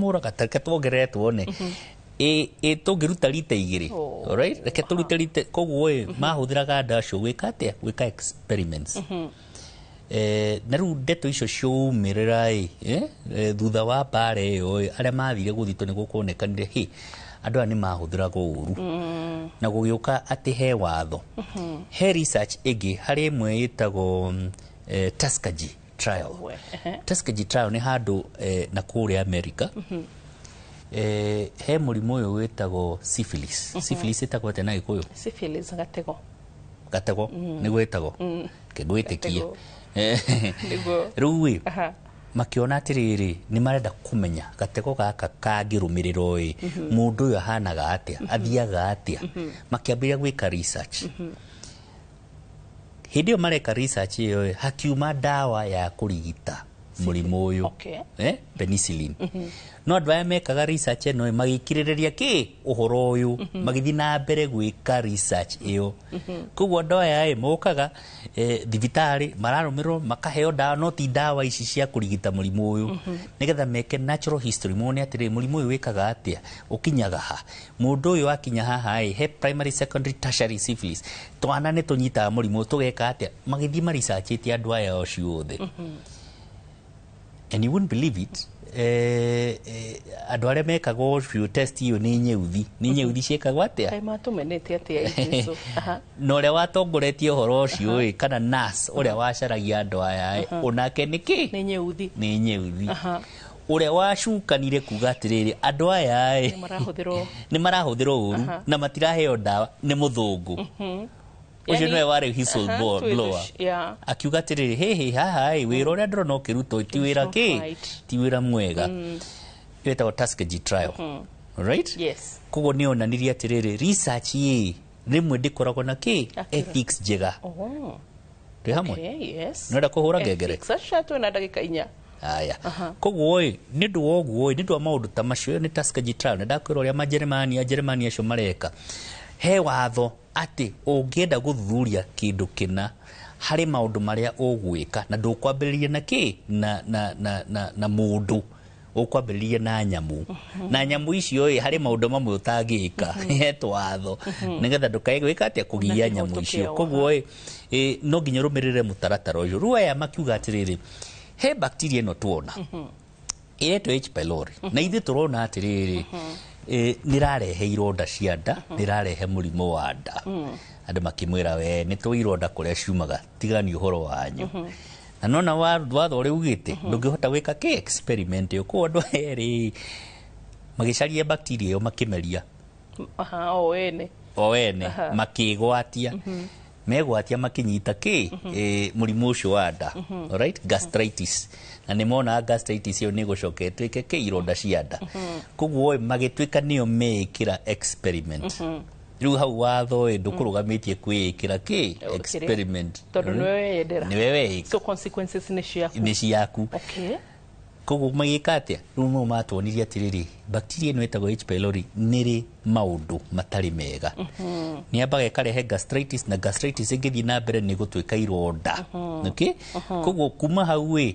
Mũraga reke tuongerere tuone ĩ tũngĩruta rita 2. Alright, reke tũrute rita. Koguo ĩ mahũthĩraga ndawa icio gwĩka atĩa? Gwĩka experiments. Na rĩu ndeto icio ciaumĩrĩra ĩ thutha wa mbara ĩyo ĩ, arĩa mathire gũthitwo nĩ gũkuonekanire hĩ andũ aya nĩ mahũthĩraga ũru na gũgĩũka atĩ he watho. He research ĩngĩ harĩ ĩmwe ĩtagwo Tuskegee trial. Tuskegee trial nĩ handũ na kũrĩa America. He mũrimũ ũyũ wĩtagwo syphilis. Syphilis ĩtagwo atĩa na Gĩkũyũ? Syphilis, gatego. Gatego nĩguo ĩtagwo, kĩngwĩtĩkie. Gatego. Nĩguo. Rĩu ĩ makĩona atĩrĩrĩ, nĩ marenda kũmenya gatego gaka kangĩrũmĩrĩrwo ĩ mũndũ ũyũ ahanaga atĩa, athiaga atĩa. Makĩambĩrĩria gwĩka research. Hĩndĩ ĩyo mareka research ĩyo ĩ, hakiuma ndawa ya kũrigita mũrimũ ũyũ, penicillin. No andũ aya mekaga research ĩno ĩ, magĩkirĩrĩria kĩ ũhoro ũyũ, magĩthiĩ na mbere gwĩka research ĩyo. Koguo andũ aya ĩ mokaga thibitarĩ, mararũmĩrĩrwo, makaheo ndawa, no ti ndawa ici cia kũrigita mũrimũ ũyũ, nĩgetha meke natural history, mone atĩrĩrĩ, mũrimũ ũyũ wĩkaga atĩa, ũkinyaga ha, mũndũ ũyũ akinya haha ĩ he primary, secondary, tertiary syphilis, twana nĩ tũnyitaga mũrimũ ũyũ, tũgeka atĩa. Magĩthiĩ maresearchĩte andũ aya ocio othe, and you wouldn't believe it, andũ arĩa mekaga ũcio test ĩyo nĩ nyeuthi, nĩ nyeuthi ciĩkagwo atĩa. Kaĩ matũmenete atĩa Jesu? Na ũrĩa watongoretie ũhoro ũcio ĩ, kana nurse ũrĩa wacaragia andũ aya ĩ, onake nĩ kĩ? Nĩ nyeuthi. Nĩ nyeuthi. Ũrĩa wacukanire kuga atĩrĩrĩ, andũ aya ĩ nĩ marahũthĩrwo, nĩ marahũthĩrwo ũru na matiraheo ndawa, nĩ mũthũngũ ũcio. Nĩwe warĩ whistle blower. Akiuga atĩrĩrĩ, hĩhĩ, haha ĩ wĩra ũrĩa ndĩrona ũkĩrutwo ti wĩra not kĩ right. Ti wĩra mwega. Ĩtagwo Tuskegee trial, right? Yes. Koguo nĩ onanirie atĩrĩrĩ, research ĩ rĩmwe ndĩkoragwo na kĩ Accurate. ethics njega. Twĩ hamwe? Okay, yes. Nĩũrenda kũhũra ngengere? Ethics. Aca, twĩna ndagĩka 4. Aya, koguo ĩ nĩ ũndũ wa ũguo ĩ, nĩ ũndũ wa maũndũ ta macio, ĩyo nĩ Tuskegee trial. Nĩ ndakwĩra ũrĩa Majeremani, Ajeremani acio mareka. He watho atĩ ũngĩenda gũthuthuria kĩndũ kĩna, harĩ maũndũ marĩa ũgwĩka, na ndũkwambĩrĩria na kĩ na mũndũ, ũkwambĩrĩria na nyamũ. Na nyamũ icio ĩ harĩ maũndũ mamwe ũtangĩka, he twatho nĩgetha ndũkae gwĩka atĩa, kũgia Na nyamũ kĩhoto icio. kĩao. Koguo ĩ no nginya ũrũmĩrĩre mũtaratara ũcio. Rĩu aya makiuga atĩrĩrĩ, he bacteria ĩno tuona ĩretwo H pylori, na ithuĩ tũrona atĩrĩrĩ, nĩ ĩrarehe ironda cia nda, nĩ ĩrarehe mũrimũ wa nda. Andũ makĩmwĩra, we nĩ tũĩ ironda kũrĩa ciumaga, tigani ũhoro wanyu. Na nona watho ũrĩa ugĩte ndũngĩhota gwĩka kĩ experiment ĩyo. Koguo andũ aya erĩ magĩcaria bacteria ĩyo, makĩmeria. O ene. O ene makĩgwatia, megwatia, makĩnyita kĩ mũrimũ ũcio wa nda, alright, gastritis. Na nĩ monaga gastritis ĩyo nĩ ĩgũcoka ĩtuĩke kĩ ironda cia nda. Koguo ĩ, magĩtuĩka nĩo meĩkĩra experiment. Rĩu hau watho ĩ ndũkũrũgamĩtie kwĩĩkĩra kĩ experiment. Tondũ nĩwe weyendera. Nĩwe weĩka. So consequences nĩ ciaku. Nĩ ciaku. Koguo magĩka atĩa? Rĩu no matuonirie atĩrĩrĩ, bacteria ĩno ĩtagwo H pylori nĩrĩ maũndũ matarĩ mega, nĩ yambaga ĩkarehe gastritis, na gastritis ĩngĩthiĩ na mbere nĩ gũtuĩka ironda. Okay, koguo kuma hau ĩ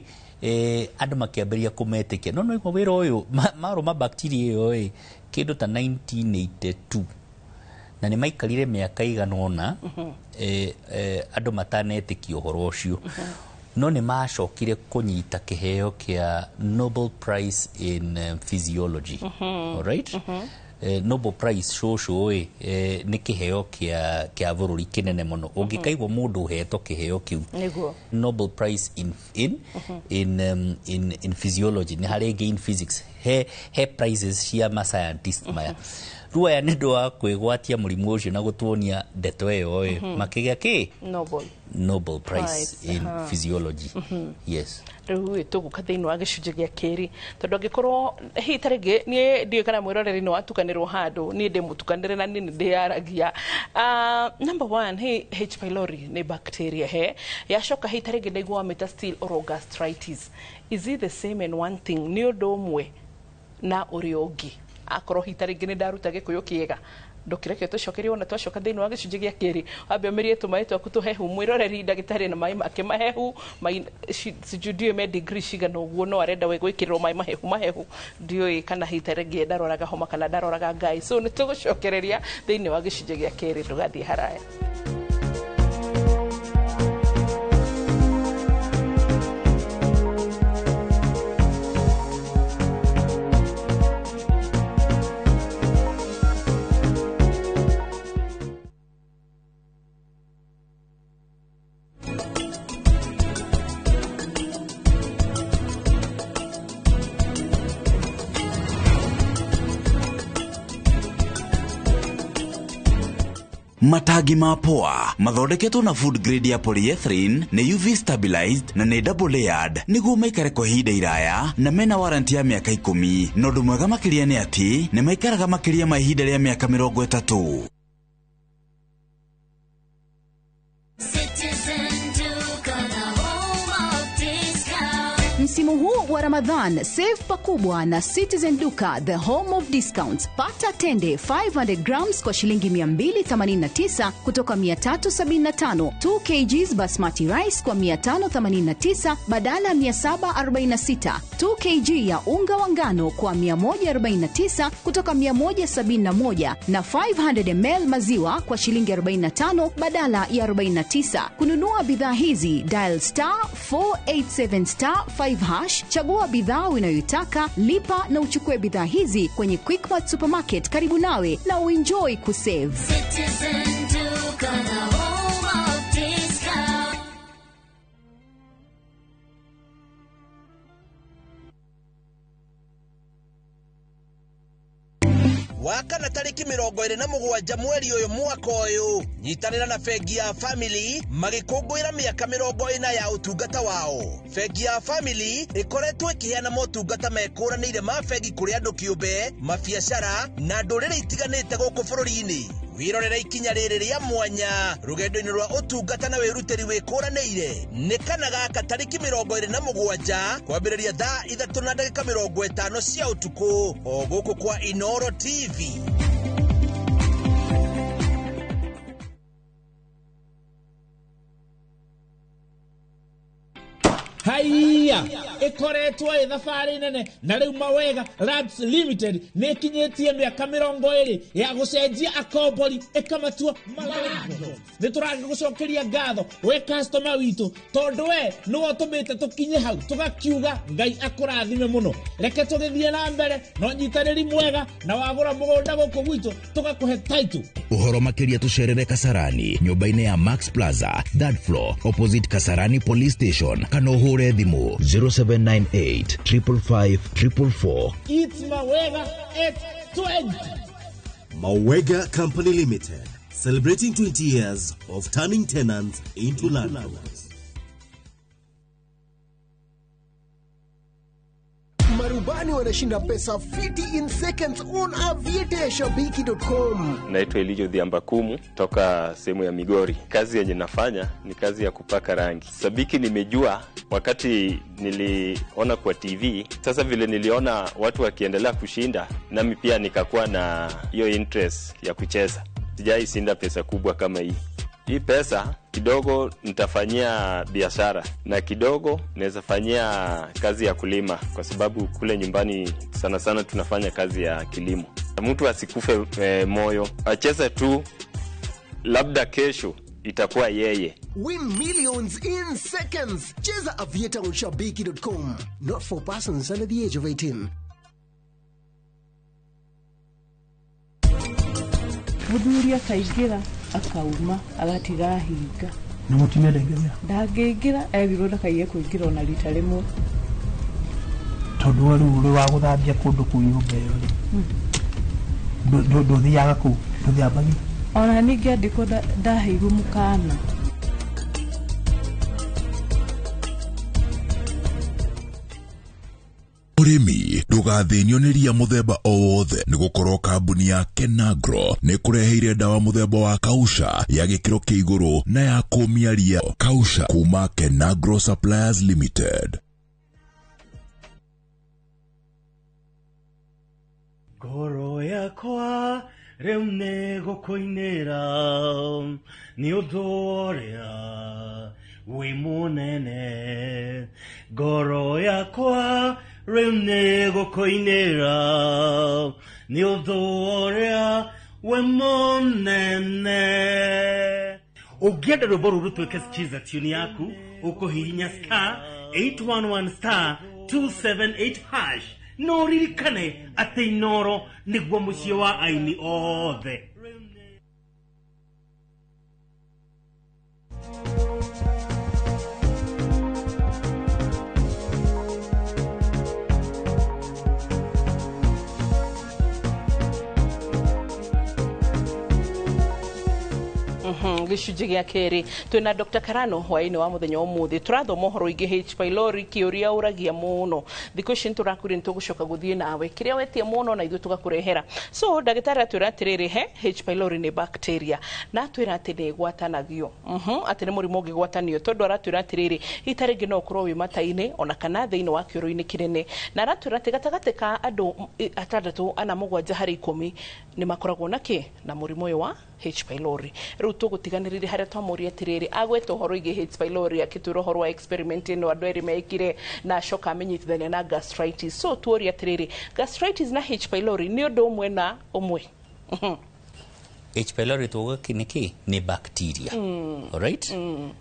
andũ makĩambĩrĩria kũmetĩkia. No no wĩra ũyũ marũma bacteria ĩyo ĩ kĩndũ ta 1982, na nĩ maikarire mĩaka igana ũna andũ matanetĩkia ũhoro ũcio. No nĩ macokire kũnyita kĩheo kĩa Nobel Prize in Physiology. Alright? Nobel Prize, cũcũ ĩ nĩ kĩheo kĩa bũrũri kĩnene mũno ũngĩkaigua mũndũ ũhetwo kĩheo kĩu. Nobel Prize in physiology, nĩ harĩ ĩngĩ in physics, he prizes cia ma scientist maya. Rĩu aya nĩ ũndũ wa kwĩgwatia mũrimũ ũcio na gũtuonia ndeto ĩyo ĩ, makĩgĩa kĩ Nobel Nobel Prize Prize, in Physiology, yes. Rĩu ĩ tũgũka thĩinĩ wa gĩcunjĩ gĩa kerĩ, tondũ angĩkorwo hihi ta rĩngĩ niĩ ndiũĩ kana mwĩroreri nĩ watukanĩrwo handũ, niĩ ndĩ mũtukanĩre na niĩ nĩ ndĩyaragia. Number one, hi H pylori nĩ bacteria, he yacoka hihi ta rĩngĩ ndaigua wamĩta still oral gastritis. Is it the same and one thing? Nĩ ũndũ ũmwe na ũrĩa ũngĩ? Akorwo hihi ta rĩngĩ nĩ ndaruta Gĩkũyũ kĩega. Ndũkĩreke tũcokerie wona twacoka thĩinĩ wa gĩcunjĩ gĩa kerĩ wambe ũmĩrie tũmaĩ twaku tũhehu. Mwĩroreri ndagĩtarĩ na maĩ make mahehu, sijui ndiũĩ me degree cigana ũguo, no arenda we gwĩkĩrĩrwo maĩ mahehu mahehu, ndiũĩ kana hihi ta rĩngĩ ndaroraga homa kana ndaroraga ngai. So nĩ tũgũcokereria thĩinĩ wa gĩcunjĩ gĩa kerĩ, ndũgathiĩ haraya. Matangi ma poa mathondeketwo na food grade ya polyethylene, nĩ UV stabilized na nĩ double layered nĩguo maikare kwa ihinda iraya, na mena warranty ya mĩaka 10. Na ũndũ mwega makĩria nĩ atĩ nĩ maikaraga makĩria ma ihinda rĩa mĩaka 30. Msimu huu wa Ramadhan, save pakubwa na Citizen Duka, the home of discounts. Pata tende 500 grams kwa shilingi 289 kutoka 375, 2 kgs basmati rice kwa 589 badala 746, 2 kg ya unga wa ngano kwa 149 kutoka 171, na 500 ml maziwa kwa shilingi 45 badala ya 49. Kununua bidhaa hizi, dial star 487 star 5 hash, chagua bidhaa unayoitaka, lipa na uchukue bidhaa hizi kwenye Quickmart Supermarket karibu nawe na uenjoy kusave. Citizen Duka, the home of discount. Wakana tarĩki 27 mweri ũyũ mwaka ũyũ, nyitanĩra na bengi ya Family magĩkũngũĩra mĩaka 40 ya ũtungata wao. Bengi ya Family ĩkoretwo ĩkĩheana motungata mekũranĩire ma bengi kũrĩ andũ kĩũmbe, mabiacara na ndũrĩrĩ itiganĩte gũkũ bũrũri-inĩ. Wĩrorere ikinya rĩrĩ rĩa mwanya rũgendo-inĩ rwa ũtungata na wĩrutĩri wĩkũranĩire. Nĩ kana gaka tarĩki 27 kwambĩrĩria thaa 3:50 cia ũtukũ o gũkũ kwa Inoro TV. Haiya ikoretwo ĩ thabarĩ nene na rĩu Mawega Labs Limited nĩ ĩkinyĩtie mĩaka 20 ya gũcenjia akombori ĩkamatua malandlords. Nĩ tũragĩgũcokeria ngatho we customer witũ, tondũ we nĩwe ũtũmĩte tũkinye hau tũgakiuga Ngai akũrathime mũno. Reke tũgĩthiĩ na mbere na ũnyitanĩri mwega, na wagũra mũgũnda gũkũ gwitũ tũgakũhe title. Ũhoro makĩria tũcerere Kasarani nyũmba-inĩ ya Max Plaza, third floor, opposite Kasarani Police Station, kana ũhũre thimũ 0798 555 444. It's Mawega at 20. Mawega Company Limited, celebrating 20 years of turning tenants into landlords. Marubani wanashinda pesa fiti in seconds on aviateashabiki.com. Naitwa Elijo Dhiambakumu toka sehemu ya Migori. Kazi yenye nafanya ni kazi ya kupaka rangi. Sabiki nimejua wakati niliona kwa TV. Sasa vile niliona watu wakiendelea kushinda, nami pia nikakuwa na hiyo interest ya kucheza. Sijai shinda pesa kubwa kama hii. Hii pesa kidogo nitafanyia biashara na kidogo naweza fanyia kazi ya kulima, kwa sababu kule nyumbani sana sana tunafanya kazi ya kilimo. Mtu asikufe moyo, acheze tu, labda kesho itakuwa yeye. Win millions in seconds. Cheza Aviator on shabiki.com. Not for persons under the age of 18. Mũthuri akaingĩra akauma agatiga ahinga. Na mũtumia ndaingĩra? Ndangĩingĩra, erirwo ndakaiye kũingĩra ona rita rĩmwe. Tondũ we rĩu ũrĩ wa gũthambia kũndũ kũu nyũmba ĩyo rĩ, ndũthiaga kũu, ndũthambagia? Ona ningĩ andĩkwo ndaheirwo mũkana. Ũrĩmi ndũgathĩnio nĩ ria mũthemba o wothe, nĩ gũkorwo kambuni ya Kenagro nĩ kũreheire ndawa mũthemba wa Kausha ya gĩkĩro kĩa igũrũ na ya kũmia ria. Kausha kuma Kenagro Suppliers Limited. Ngoro yakwa Rĩu nĩ gũkũinĩra nĩ ũndũ ũrĩa wĩ mũnene. Ngoro yakwa rĩu nĩ gũkũinĩra nĩ ũndũ ũrĩa wĩ mũnene. Ũngĩenda rwĩmbo rũu rũtuĩke skiza tune yaku, ũkũhihinya *811*278#. No ririkane atĩ Inoro nĩguo mũciĩ wa aini othe. Gĩcunjĩ gĩa kerĩ twĩna Dr. Karano hwaĩ-inĩ wa mũthenya wa ũmũthĩ. Tũrathoma ũhoro wĩgiĩ H pylori, kĩũria ũragia mũno thikũ ici. Nĩtũrakwĩrire nĩtũgũcoka gũthiĩ nawe kĩrĩa wetie mũno na ithuĩ tũgakũrehera. So ndagĩtarĩ atwĩra atĩrĩrĩ, he H pylori nĩ bacteria, na atwĩra atĩ nĩ ĩgwatanagio, atĩ nĩ mũrimũ ũngĩgwatanio, tondũ aratwĩra atĩrĩrĩ, hihi ta rĩngĩ no ũkorwo wĩ mata-inĩ ona kana thĩinĩ wa kĩoro-inĩ kĩnene, na aratwĩra atĩ gatagatĩ ka andũ 6 ana 7 harĩ 10 nĩ makoragwo na kĩ na mũrimũ ũyũ wa H pylori. Rĩu tũgũtiganĩrĩire harĩa twamũria atĩrĩrĩ, agweta ũhoro wĩgiĩ H pylori, akĩtwĩra ũhoro wa experiment ĩno andũ erĩ mekire, na acoka amenyitithania na gastritis. So tuoria atĩrĩrĩ, gastritis na H pylori nĩ ũndũ ũmwe na ũmwe? H pylori tuuga nĩ kĩ? Nĩ bacteria. Alright,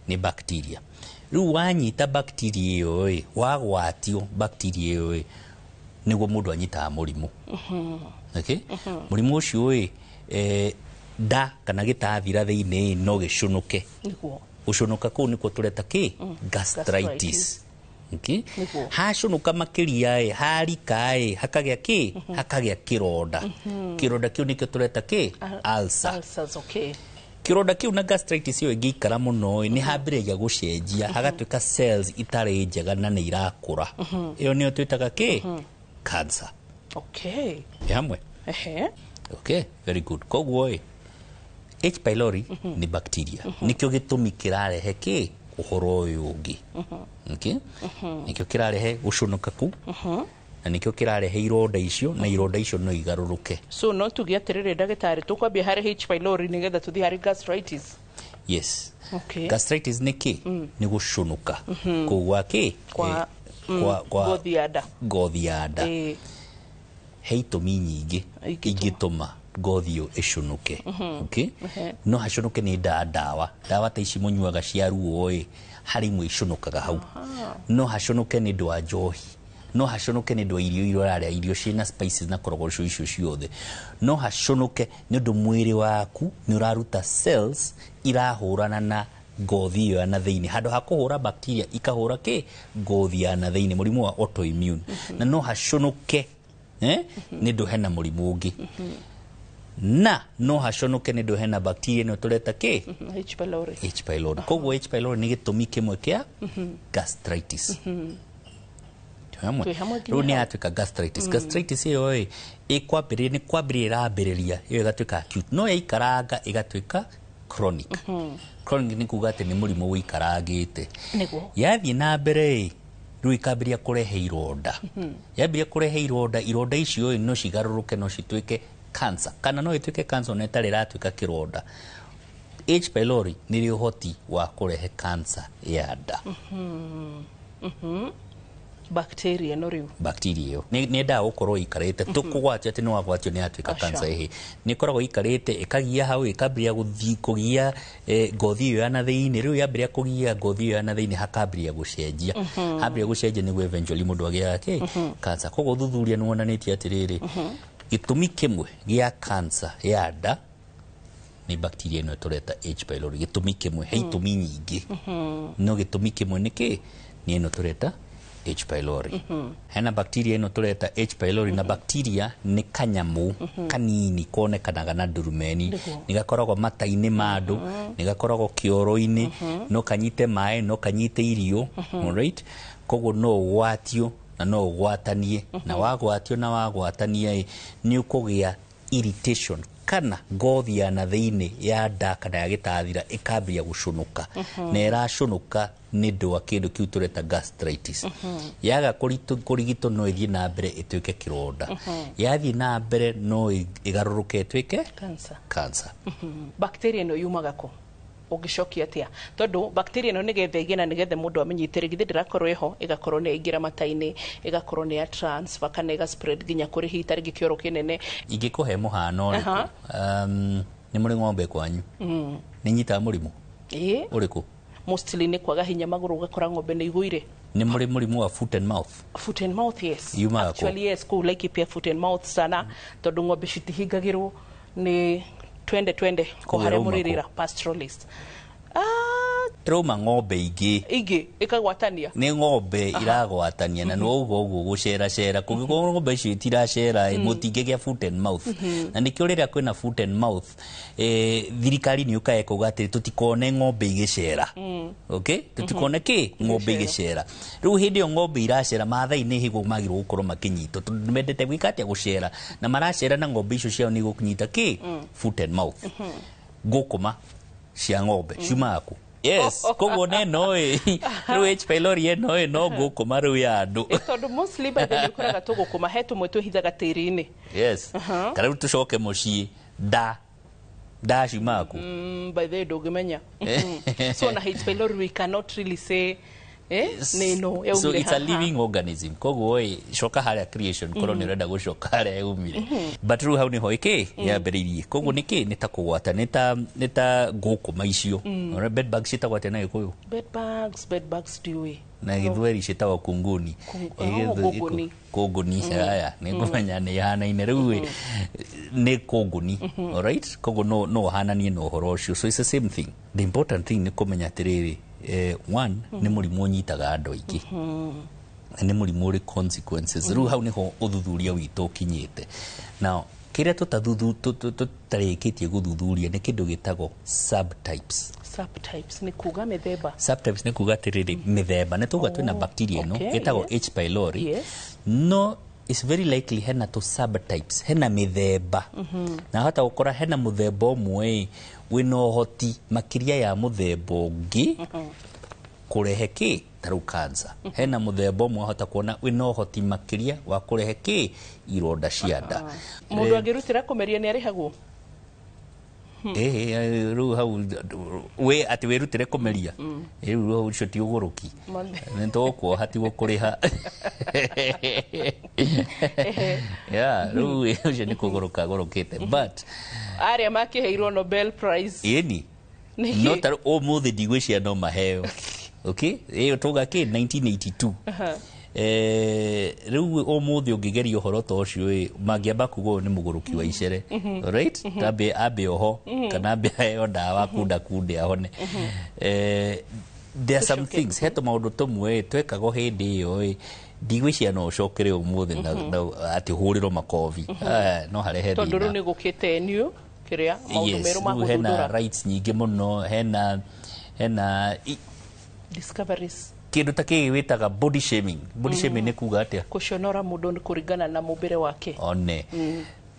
nĩ bacteria. Rĩu wanyita bacteria ĩyo ĩ, wagwatio bacteria ĩyo ĩ, nĩguo mũndũ anyitaga mũrimũ. Okay, mũrimũ ũcio ĩ, nda kana gĩtathira thĩinĩ no gĩcũnũke. Gũcũnũka kũu nĩkuo tũreta kĩ? Gastritis. Okay. Hacũnũka makĩria ĩ, harika ĩ, hakagĩa kĩ? Hakagĩa kĩronda. Kĩronda kĩu nĩkĩo tũreta kĩ? Ulcer. Ulcers, okay. Kĩronda kĩu na gastritis ĩyo ĩngĩikara mũno ĩ, nĩ hambĩrĩria gũcenjia, hagatuĩka cells itarĩ njega na nĩ irakũra. Ĩyo nĩyo twĩtaga kĩ? Cancer. Ĩ hamwe? Ehe. Okay, very good. Koguo ĩ, H pylori nĩ bacteria, nĩkĩo gĩtũmi kĩrarehe kĩ ũhoro ũyũ ũngĩ. Okay, nĩkĩo kĩrarehe gũcũnũka kũu, na nĩkĩo kĩrarehe ironda icio, na ironda icio no igarũrũke. So no tuge atĩrĩrĩ, ndagĩtarĩ, tũkwambia harĩ H pylori nĩgetha tũthiĩ harĩ gastritis? Yes. Gastritis nĩ kĩ? Nĩ gũcũnũka kũu gwa kĩ? Kwa Kwa ngothi ya nda. Ngothi ya nda. He itũmi nyingĩ ingĩtũma ngothi ĩyo ĩcũnũke. Okay, no hacũnũke nĩ ndawa ndawa ta ici mũnyuaga cia ruo ĩ, harĩ imwe icũnũkaga hau. No hacũnũke nĩ ũndũ wa njohi, no hacũnũke nĩ ũndũ wa irio iria ũrarĩa, irio ciĩna spices na korogocwo icio ciothe. No hacũnũke nĩ ũndũ mwĩrĩ waku nĩ ũraruta cells irahũrana na ngothi ĩyo ya na thĩinĩ. Handũ ha kũhũra bacteria, ikahũra kĩ? Ngothi ya na thĩinĩ, mũrimũ wa autoimmune. Na no hacũnũke nĩ ũndũ hena mũrimũ ũngĩ, na no hacũnũke nĩ ũndũ hena bacteria ĩno tũreta kĩ? H pylori. H pylori. Koguo H pylori nĩ gĩtũmi kĩmwe kĩa gastritis. Twĩ hamwe? Twĩ hamwe nginya Rĩu nĩ hau. yatuĩka gastritis. Gastritis ĩyo ĩ, ĩkwambĩrĩria, nĩ kwambĩrĩria ĩrambĩrĩria, ĩyo ĩgatuĩka acute, no yaikaranga ĩgatuĩka chronic. Chronic nĩ kuga atĩ nĩ mũrimũ wĩikarangĩte. Yathiĩ na mbere ĩ, rĩu ikambĩrĩria kũrehe ironda. Yambĩrĩria kũrehe ironda, ironda icio ĩ, no cigarũrũke, no cituĩke cancer, kana no ĩtuĩke cancer ona ĩtarĩ ĩratuĩka kĩronda. H pylori nĩ rĩ ũhoti wa kũrehe cancer ya nda. Bacteria no rĩu. Bacteria ĩyo nĩ yendaga gũkorwo ĩikarĩte tũkũgwatio atĩ nĩ wagwatio nĩ yatuĩka cancer ĩhĩ, nĩ ĩkoragwo ĩikarĩte ĩkagia hau, ĩkambĩrĩria gũthiĩ kũgia ngothi ĩyo ya na thĩinĩ. Rĩu yambĩrĩria kũgia ngothi ĩyo ya na thĩinĩ, hakambĩrĩria gũcenjia. Hambĩrĩria gũcenjia nĩguo eventually mũndũ agĩaga kĩ? Cancer. Koguo ũthuthuria nĩ wonanĩtie atĩrĩrĩ, gĩtũmi kĩmwe gĩa cancer ya nda nĩ bacteria ĩno tũreta H pylori. Gĩtũmi kĩmwe, he itũmi nyingĩ, no gĩtũmi kĩmwe nĩ kĩ? Nĩ ĩno tũreta H pylori. Hena bacteria ĩno tũreta H pylori, na bacteria nĩ kanyamũ kanini konekanaga na ndurumeni. Nĩ gakoragwo mata-inĩ ma andũ, nĩ gakoragwo kĩoro-inĩ, no kanyite maĩ, no kanyite irio. Alright, koguo no ũgwatio na no ũgwatanie, na wagwatio na wagwatania ĩ, nĩ ũkũgĩa irritation Kana ngothi ya na thĩinĩ ya nda kana ya gĩtathira ĩkambĩrĩria gũcũnũka, na ĩracũnũka nĩ ũndũ wa kĩndũ kĩu tũreta gastritis. Yaga kũrigitwo no ĩthiĩ na mbere ĩtuĩke kĩronda. Yathiĩ na mbere no ĩgarũrũke ĩtuĩke cancer. Cancer. Bacteria ĩno yumaga kũ? Ũngĩcokia atĩa? Tondũ bacteria ĩno nĩgetha ĩgĩe na nĩgetha mũndũ amĩnyite githĩ ndĩrakorwo ĩho, ĩgakorwo nĩ yaingĩra mata-inĩ, ĩgakorwo nĩ ya transfer kana ĩga spread nginya kũrĩ hihi tarĩngĩ kĩoro kĩnene. Ingĩkũhe mũhano ũrĩkũ? Nĩ mũrĩ ng'ombe kwanyu? Nĩ nyitaga mũrimũ? Ĩĩ. Ũrĩkũ? Mostly nĩ kwaga hinya magũrũ, ũgakora ng'ombe nĩ igũire. Nĩ mũrĩ mũrimũ wa foot and mouth? Foot and mouth, yes. Yumaga kũ? Actually yes, kũu Laikipia foot and mouth sana, tondũ ng'ombe citihingagĩrwo nĩ twende twende o Koguo harĩa ĩrauma kũ? mũrĩrĩra pastoralist. Ĩrauma ng'ombe ingĩ. Ingĩ ĩkagwatania. Nĩ ng'ombe iragwatania na nĩ ũguo ũguo gũceracera. Kũngĩkorwo ng'ombe icio itiracera, mũtingĩgĩa foot and mouth. Na nĩkĩo rĩrĩa kwĩna foot and mouth, thirikari nĩ yũkaga ĩkauga atĩrĩ, tũtikone ng'ombe igĩcera. Okay, tũtikone kĩ ng'ombe igĩcera. Rĩu hĩndĩ ĩyo ng'ombe iracera, maathai nĩ hĩguo magĩrĩirwo gũkorwo makĩnyitwo, tondũ nĩ mendete gwĩka atĩa? Gũcera. Na maracera na ng'ombe icio ciao nĩ igũkũnyita kĩ? Foot and mouth. Ngũkũma cia ng'ombe ciumaga kũ? Yes, koguo neno ĩ rĩu H pylori ĩno ĩ no ngũkũma rĩu ya andũ. Tondũ mostly by the way ũkoraga tũgũkũma he tũmwe twĩhithaga tĩri-inĩ. Yes. Ta rĩu tũcoke mũciĩ, nda nda ciumaga kũ? By the way ndũngĩmenya. So na H pylori we cannot really say nĩ ĩno So yaumire it's a haha. living organism. Koguo ĩ coka harĩa creation, korwo nĩ ũrenda gũcoka harĩa yaumire, but rĩu hau nĩho ĩkĩ yambĩrĩirie. Koguo nĩkĩ nĩ ta kũgwata, nĩ ta ngũkũma icio. Ona bed bugs ciĩtagwo atĩa na Gĩkũyũ? Bed bugs, bed bugs ndiũĩ. Na Gĩthweri ciĩtagwo kunguni. Oh, ngũngũni. Kũngũni, aya nĩ ngũmenya nĩ ihanaine. Rĩu ĩ nĩ kũngũni, alright? Koguo no ũhananie na ũhoro ũcio, so it's the same thing. The important thing nĩ kũmenya atĩrĩrĩ, one, nĩ mũrimũ ũnyitaga andũ aingĩ na nĩ mũrimũ ũrĩ consequences. Rĩu hau nĩho ũthuthuria witũ ũkinyĩte. Now kĩrĩa tũtarĩkĩtie gũthuthuria nĩ kĩndũ gĩtagwo subtypes. Subtypes nĩ kuga mĩthemba? Subtypes nĩ kuga atĩrĩrĩ, mĩthemba nĩ tuga twĩna bacteria ĩno ĩtagwo H pylori, no it's very likely hena tũ subtypes, hena mĩthemba, na hota gũkora hena mũthemba ũmwe ĩ wĩna ũhoti makĩria ya mũthemba ũngĩ kũrehe kĩ ta rĩu cancer. Hena mũthemba ũmwe wahota kuona wĩna ũhoti makĩria wa kũrehe kĩ ironda cia nda. Mũndũ angĩrutĩra kũmeria nĩ arĩhagwo? Ĩĩ, rĩu hau wĩ atĩ wĩrutĩre kũmeria, rĩu hau ũcio ti ũgũrũki. Nĩ tũgũkuoha, ti gũkũrĩha. Yeah, rĩu ũcio nĩ kũgũrũka agũrũkĩte, but Arĩa makĩheirwo Nobel Prize. Ĩni. Nĩkĩ? No ta ũmũthĩ ndigwĩciria no maheo. Okay, ĩyo tuga kĩ 1982. Rĩu ũmũthĩ ũngĩgeria ũhoro ta ũcio ĩ, mangĩamba kuga ũyũ nĩ mũgũrũki wa icere. Right, ambe ambe oho kana ambe aheo ndawa kunda kunde ahone. There are some things, he tũmaũndũ tũmwe ĩ twekagwo hĩndĩ ĩyo ĩ ndigwĩciria no ũcokere ũmũthĩ na atĩ ũhũrĩrwo makobi. No harehe Tondũ rĩu thĩna. nĩ gũkĩte new kĩrĩa maũndũ Yes, merũ ma rĩu hena gũthundũra. rights nyingĩ mũno, hena Discoveries. Kĩndũ ta kĩĩ wĩtaga body shaming. Body shaming nĩ kuga atĩa? Kũconora mũndũ nĩ kũringana na mũmbĩre wake. One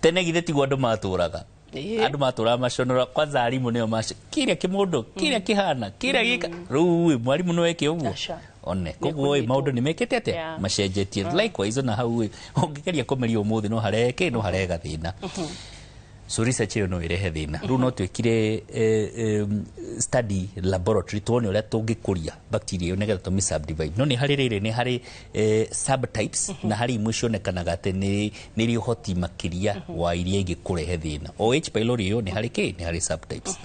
tene githĩ tiguo andũ matũraga? Andũ matũraga maconora. Kwanza arimũ nĩo maco kĩrĩa kĩmũndũ kĩrĩa kĩhana kĩrĩa gĩka. Rĩu ĩ mwarimũ no eke ũguo? Aca. One koguo ĩ maũndũ nĩ mekĩte atĩa? Macenjetie. Likewise ona hau ĩ ũngĩgeria kũmeria ũmũthĩ no harehe kĩ, no harehe gathĩna. So research ĩyo no ĩrehe thĩna. Rĩu no twĩkire study laboratory tuone ũrĩa tũngĩkũria bacteria ĩyo nĩgetha tũmĩ subdivide. No nĩ harĩ rĩrĩ, nĩ harĩ subtypes, na harĩ imwe cionekanaga atĩ nĩ irĩ ũhoti makĩria wa iria ingĩ kũrehe thĩna. O H pylori ĩyo nĩ harĩ kĩ, nĩ harĩ subtypes.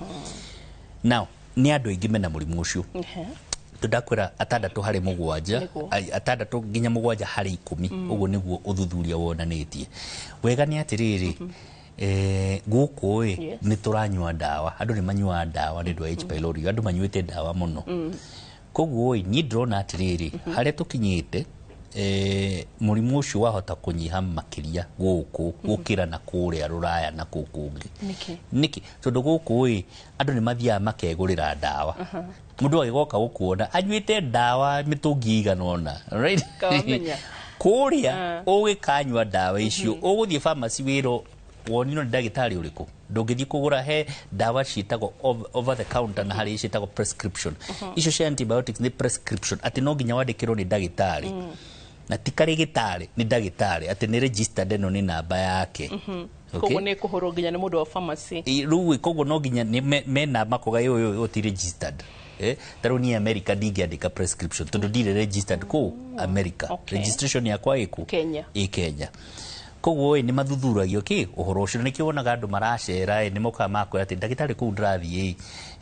Now nĩ andũ aingĩ mena mũrimũ ũcio, tũndakwĩra atandatũ harĩ mũgwanja. Atandatũ nginya 7 harĩ 10. Ũguo nĩguo ũthuthuria wonanĩtie. Wega nĩ atĩrĩrĩ, gũkũ ĩ nĩ tũranyua ndawa, andũ nĩ manyuaga ndawa nĩ ũndũ wa H pylori, andũ manyuĩte ndawa mũno. Koguo ĩ niĩ ndĩrona atĩrĩrĩ, harĩa tũkinyĩte, mũrimũ ũcio wahota kũnyiha makĩria gũkũ gũkĩra na kũrĩa rũraya na kũu kũngĩ. Nĩkĩ? Nĩkĩ? Tondũ gũkũ ĩ andũ nĩ mathiaga makegũrĩra ndawa. Mũndũ agĩgoka gũkuona anyuĩte ndawa mĩtũngi ĩigana ũna, right? Kawamenya. Kũrĩa ũgĩkanyua ndawa icio, ũgũthiĩ pharmacy wĩrwo Wonirwo nĩ ndagĩtarĩ ũrĩkũ? Ndũngĩthiĩ kũgũra. He ndawa ciĩtagwo over the counter na harĩ ciĩtagwo prescription. Icio cia antibiotics nĩ prescription, atĩ no nginya wandĩkĩrwo nĩ ndagĩtarĩ, na ti karĩgĩtarĩ, nĩ ndagĩtarĩ atĩ nĩ registered, ĩno nĩ namba yake. Okay? Koguo nĩ kũhũrwo nginya nĩ mũndũ wa pharmacy. Rĩu koguo no nginya nĩ mena makoga ũyũ ũyũ ti registered. Ta rĩu niĩ America ndingĩandĩka prescription tondũ ndirĩ registered kũ America. Registration yakwa ĩkũ? Kenya. Ĩ Kenya. Koguo ĩ nĩ mathuthuragio kĩ ũhoro ũcio. Nĩkĩo wonaga andũ maracera, ĩ nĩ mokaga makwĩra atĩ ndagĩtarĩ kũu ndĩrathiĩ ĩ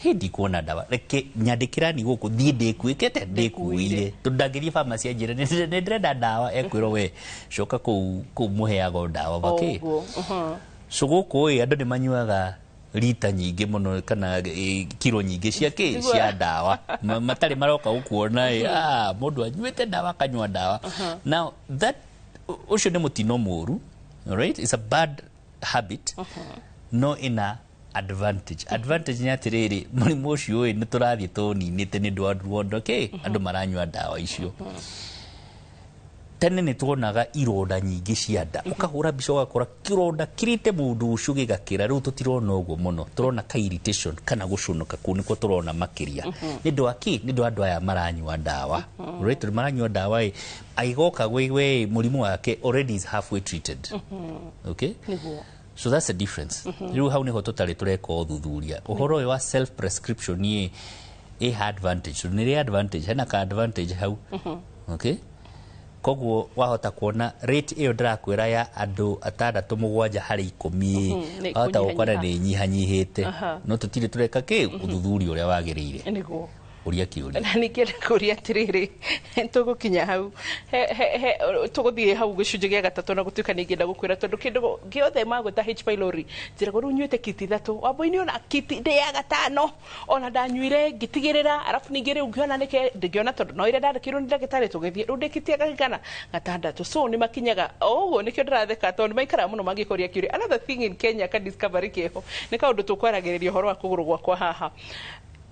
hĩ ndikuona ndawa, reke nyandĩkĩra ni gũkũ thiĩ ndĩkuĩkĩte ndĩkuĩire, tondũ ndangĩthiĩ pharmacy anjĩre nĩ ndĩrenda ndawa, ekwĩrwo we coka kũu kũu mũheagwo ndawa bakĩ. Ũguo. So gũkũ ĩ andũ nĩ manyuaga rita nyingĩ mũno kana kiro nyingĩ cia kĩ cia ndawa. Matarĩ maroka gũkuona ĩ, mũndũ anyuĩte ndawa, akanyua ndawa. Now that ũcio nĩ mũtino mũru, alright? It's a bad habit, no ina advantage. Advantage nĩ atĩrĩrĩ, mũrimũ ũcio ĩ nĩ tũrathiĩ tũninĩte nĩ ũndũ wa ruondo kĩ andũ maranyua ndawa icio. Tene nĩ tuonaga ironda nyingĩ cia nda, ũkahũra mbica ũgakora kĩronda kĩrĩte mũndũ ũcio gĩgakĩra. Rĩu tũtirona ũguo mũno, tũrona ka irritation kana gũcũnũka, kũu nĩkuo tũrona makĩria. Nĩ ũndũ wa kĩ? Nĩ ũndũ wa andũ aya maranyua ndawa. Right, tondũ maranyua ndawa ĩ agĩgoka gwĩ we mũrimũ wake already is halfway treated. Okay? Nĩguo. So that's the difference. Rĩu hau nĩho tũtarĩ tũreka ũthuthuria ũhoro ũyũ wa self prescription ĩ ĩ advantage, tondũ nĩ rĩ advantage, hena ka advantage hau. Okay, koguo wahota kuona rate ĩyo ndĩrakwĩra ya andũ atandatũ mũgwanja harĩ 10 ĩ, Nĩ wahota gũkora kũnyihanyihia. nĩ nyihanyihĩte. No tũtirĩ tũreka kĩ ũthuthuria ũrĩa wagĩrĩire. Ũria kĩũria. Na ningĩ kũria atĩrĩrĩ, tũgũkinya hau tũgũthiĩ hau gĩcunjĩ gĩa gatatũ, na gũtuĩka nĩ ingĩenda gũkwĩra tondũ kĩndũ gĩothe magwĩta H pylori njĩragwo rĩu nyuĩte kiti 3 wambui-inĩ, ona kiti ndĩaga gatano ona ndanyuire ngĩtigĩrĩra, arabu ningĩ rĩu ngĩona nĩke ndĩngĩona tondũ no ĩrĩa ndandĩkĩirwo nĩ ndagĩtarĩ tũgĩthiĩ rĩu ndĩkitie gakigana gatandatũ. So nĩ makinyaga o ũguo, nĩkĩo ndĩratheka tondũ nĩ maikaraga mũno mangĩkũria kĩũria. Another thing in Kenya ka discovery kĩho nĩ kaũndũ tũkwaragĩrĩria ũhoro wa kũgũrũ gwakwa haha.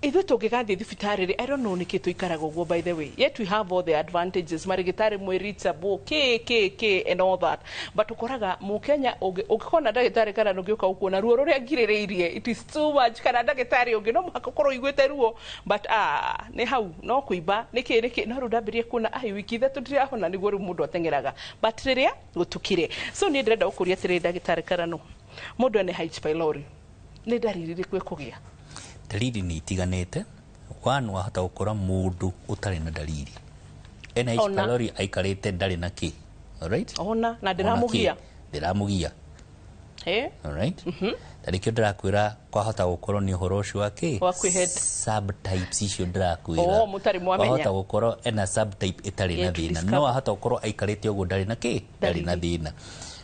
Ithuĩ tũngĩgathiĩ thibitarĩ rĩ, I don't know nĩkĩ tũikaraga ũguo, by the way, yet we have all the advantages, marĩgĩtarĩ mwĩ reachable, kĩ kĩ kĩ and all that, but ũkoraga mũkenya ũngĩkona ndagĩtarĩ kana ũngĩũka ũkuona ruo rũrĩa ngirĩrĩirie, it is too much, kana ndagĩtarĩ ũngĩ no mũhaka ũkorwo ũiguĩte ruo, but nĩ hau no kũimba nĩkĩ nĩkĩ, no rĩu ndambĩrĩrie kuona ai wiki 3 ndirahona, nĩguo rĩu mũndũ ateng'eraga, but rĩrĩa gũtukire. So niĩ ndĩrenda gũkũria atĩrĩrĩ, ndagĩtarĩ Karano, mũndũ ene H pylori nĩ ndariri irĩkũ ekũgĩa? Dalili nĩ itiganĩte. One, wahota gũkora mũndũ ũtarĩ na dalili ena H Ona. pylori aikarĩte ndarĩ na kĩ, alright? Ona na ndĩramũgia. Ndĩramũgia. Alright, ta nĩkĩo ndĩrakwĩra kwahota gũkorwo nĩ ũhoro ũcio wa kĩ Wa kwĩhe- subtypes icio ndĩrakwĩra. Oh, mũtarĩ mwamenya. Wahota gũkorwo ena subtype ĩtarĩ na Yet to thĩna, discover. no wahota gũkorwo aikarĩte ũguo ndarĩ na kĩ, ndarĩ na thĩna.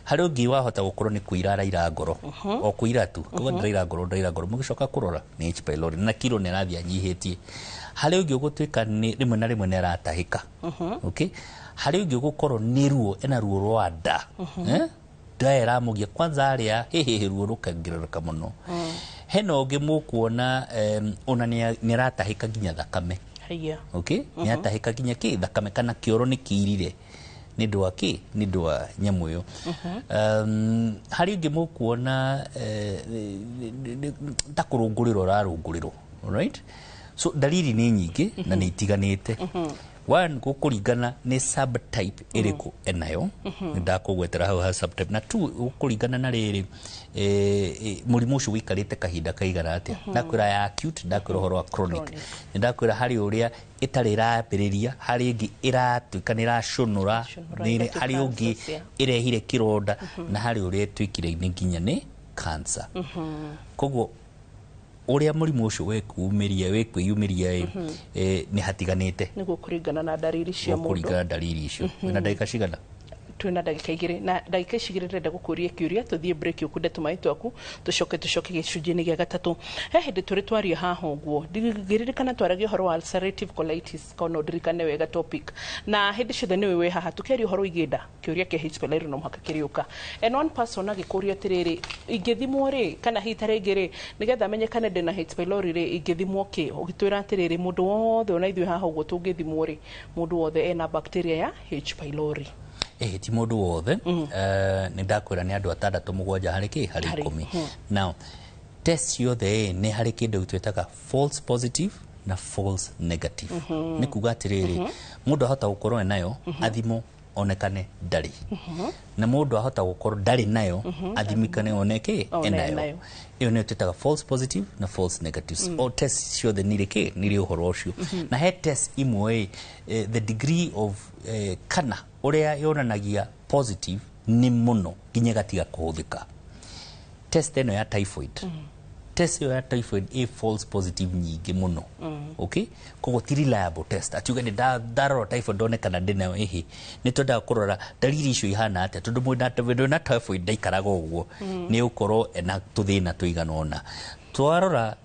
Harĩ ũngĩ wahota gũkorwo nĩ kũira araira ngoro, o kũira tu koguo ndĩraira ngoro, ndĩraira ngoro, mũgĩcoka kũrora nĩ H pylori na kiro nĩ arathiĩ anyihĩtie. Harĩ ũngĩ ũgũtuĩka nĩ rĩmwe na rĩmwe nĩ aratahĩka. Okay, harĩ ũngĩ ũgũkorwo nĩ ruo, ena ruo rwa nda, eh? Nda ĩramũgia kwanza arĩa hĩhĩhĩ, ruo rũkongerereka mũno. Hena ũngĩ mũkuona ona nĩ aratahĩka nginya thakame. Haiya. Okay, nĩ atahĩka nginya kĩ thakame kana kĩoro nĩ kĩirire nĩ ũndũ wa kĩ, nĩ ũndũ wa nyamũ ĩyo. Harĩ ũngĩ mũkuona ta kũrũngũrĩrwo ũrarũngũrĩrwo. Alright, so dalili nĩ nyingĩ na nĩ itiganĩte. One, gũkũringana nĩ subtype ĩrĩkũ enayo, nĩ ndakũgwetera hau ha subtype, na two, gũkũringana na rĩrĩ mũrimũ ũcio ũikarĩte kahinda kaigana atĩa. Ndakwĩra ya acute, ndakwĩra ũhoro wa chronic, nĩ ndakwĩra harĩ ũrĩa ĩtarĩ ĩrambĩrĩria, harĩ ĩngĩ ĩratuĩka nĩ ĩracũnũra, ĩgatuĩka harĩ ũngĩ cancer, yeah. ĩrehire kĩronda, na harĩ ũrĩa ĩtuĩkire nĩ nginya nĩ cancer. Koguo ũrĩa mũrimũ ũcio wĩkumĩria wĩkwĩyumĩria ĩ, nĩ hatiganĩte. Nĩguo kũringana na ndariri cia mũndũ. Kũringana na ndariri icio. Wĩna ndagĩka cigana? Twĩna ndagĩka 2, na ndagĩka ici 2 ndĩrenda gũkũria kĩũria, tũthiĩ break, ũkunde tũmaĩ twaku, tũcoke gĩcunjĩ-inĩ gĩa gatatũ. He hĩndĩ tũrĩ twaria haha ũguo ngĩririkana twaragia ũhoro wa ulcerative colitis, kana no ndirikane wega topic, na hĩndĩ ciothe nĩwe wĩ haha tũkĩaria ũhoro wĩgiĩ nda, kĩũria kĩa H pylori no mũhaka kĩrĩũka. And one person agĩkũria atĩrĩrĩ, ingĩthimwo rĩ, kana hihi ta rĩngĩ rĩ, nĩgetha menyekane ndĩna H pylori rĩ, ingĩthimwo kĩ? Ũgĩtwĩra atĩrĩrĩ, mũndũ wothe ona ithuĩ haha ũguo tũngĩthimwo rĩ, mũndũ wothe ena bacteria ya H pylori. Ĩhĩ, ti mũndũ wothe. Nĩ ndakwĩra nĩ andũ atandatũ mũgwanja harĩ kĩ harĩ Harĩ, 10. Now test ciothe ĩ, nĩ harĩ kĩndũ twĩtaga false positive na false negative. Nĩ kuga atĩrĩrĩ, mũndũ ahota gũkorwo enayo, athimwo onekane ndarĩ, na mũndũ ahota gũkorwo ndarĩ nayo, athimikane one kĩ One enayo. enayo. Ĩyo nĩyo twĩtaga false positive na false negatives. O test ciothe nĩ irĩ kĩ nĩ irĩ ũhoro ũcio. Na he test imwe ĩ, the degree of kana ũrĩa yonanagia positive nĩ mũno nginya ĩgatiga kũhũthĩka. Test ĩno ya typhoid, test ĩyo ya typhoid ĩ false positive nyingĩ mũno. Okay, koguo ti reliable test atiuge nĩ ndarora typhoid ndonekana ndĩnayo. Ĩhĩ, nĩ twendaga kũrora ndariri icio ihana atĩa, tondũ mũndũ wĩna typhoid ndaikaraga ũguo. Nĩ ũkorwo ena tũthĩna tũigana ũna. Twarora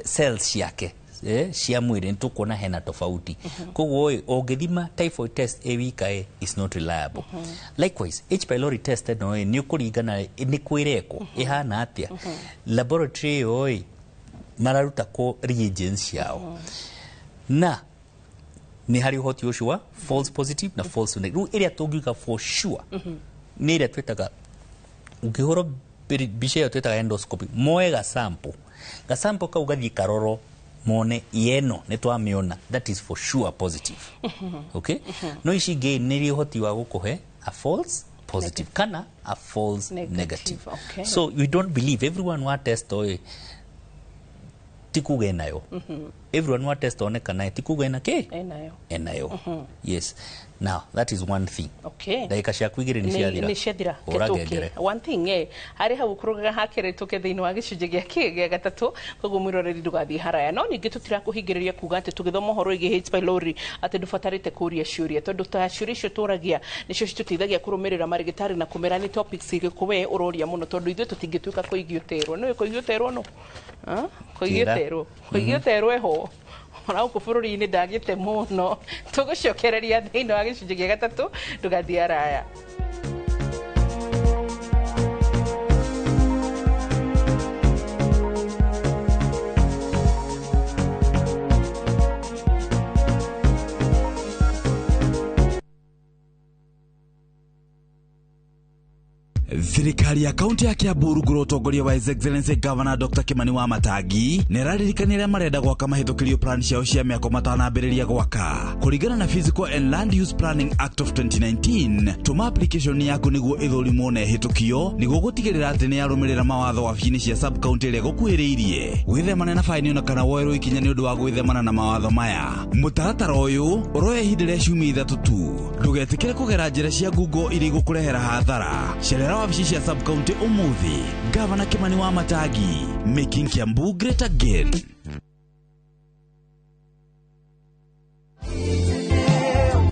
cells ciake cia mwĩrĩ, nĩ tũkuona hena tofauti. Koguo ĩ, ũngĩthima typhoid test ĩ wika ĩ, is not reliable. Likewise H pylori test ĩno ĩ, nĩ ũkũringana nĩ kwĩrekwo ĩhana atĩa, laboratory ĩyo ĩ mararuta kũ reagents ciao, na nĩ harĩ ũhoti ũcio wa false positive na false negative. Rĩu ĩrĩa tũngiuga for sure nĩ ĩrĩa twĩtaga ũngĩhũrwo mbica ĩyo twĩtaga endoscopy, moe gasample, gasample kau gathiĩ karoro mone yeno nĩ twamĩona, that is for sure positive. Okay, no ici ingĩ nĩ irĩ ũhoti wa gũkũhe a false positive kana a false Negative, negative. Okay. So we don't believe everyone wa test oĩ ti kuga enayo. Everyone wa test onekana ti kuga ena kĩ Enayo. Enayo. Yes, now that is one thing. Ndagĩka ciaku 2 nĩ ciathira. Nĩ ciathira. Hũra Ketũke. ngengere. One thing harĩ hau kũrũgaga hakĩrĩ tũke thĩinĩ wa gĩcunjĩ gĩa kĩ gĩa gatatũ. Koguo mwĩroreri ndũgathiĩ haraya, no ningĩ tũtirakũhingĩrĩria kuga atĩ tũgĩthoma ũhoro wĩgiĩ H pylori atĩ ndũbatarĩte kũria ciũria, tondũ ta ciũria icio tũragia nĩcio citũteithagia kũrũmĩrĩra marĩgĩtarĩ na kũmera nĩ topics irĩkũ we ũroria mũno, tondũ ithuĩ tũtingĩtuĩka kũigio terwo nĩũĩ kũigio terwo no kũigio Njĩra. terwo kũigio terwo eho ona gũkũ bũrũri-inĩ ndagĩte mũno. Tũgũcokereria thĩinĩ wa gĩcunjĩ gĩa gatatũ, ndũgathiĩ haraya. Thirikari ya kaunti ya Kiambu rungu rwa ũtongoria wa His Excellency Governor Dr. Kimani wa Matangi nĩ ĩraririkania arĩa marenda gwaka mahĩtũkĩrio plan ciao cia mĩako matanambĩrĩria gwaka. Kũringana na Physical and Land Use Planning Act of 2019, tũma application yaku nĩguo ĩthũrimwo na ĩhĩtũkio nĩguo gũtigĩrĩra atĩ nĩ yarũmĩrĩra mawatho wabici-inĩ cia sub county ĩrĩa ĩgũkuhĩrĩirie. Wĩthemane na baini ona kana woerwo ikinya nĩ ũndũ wa gwĩthemana na mawatho maya. Mũtaratara ũyũ ũroya ihinda rĩa ciumia 3 tu. Ndũgetĩkĩre kũgera njĩra cia ngungo iria igũkũrehera hathara. Cerera wabici cia sub county ũmũthĩ. Gavana Kimani wa Matangi, making Kiambu great again.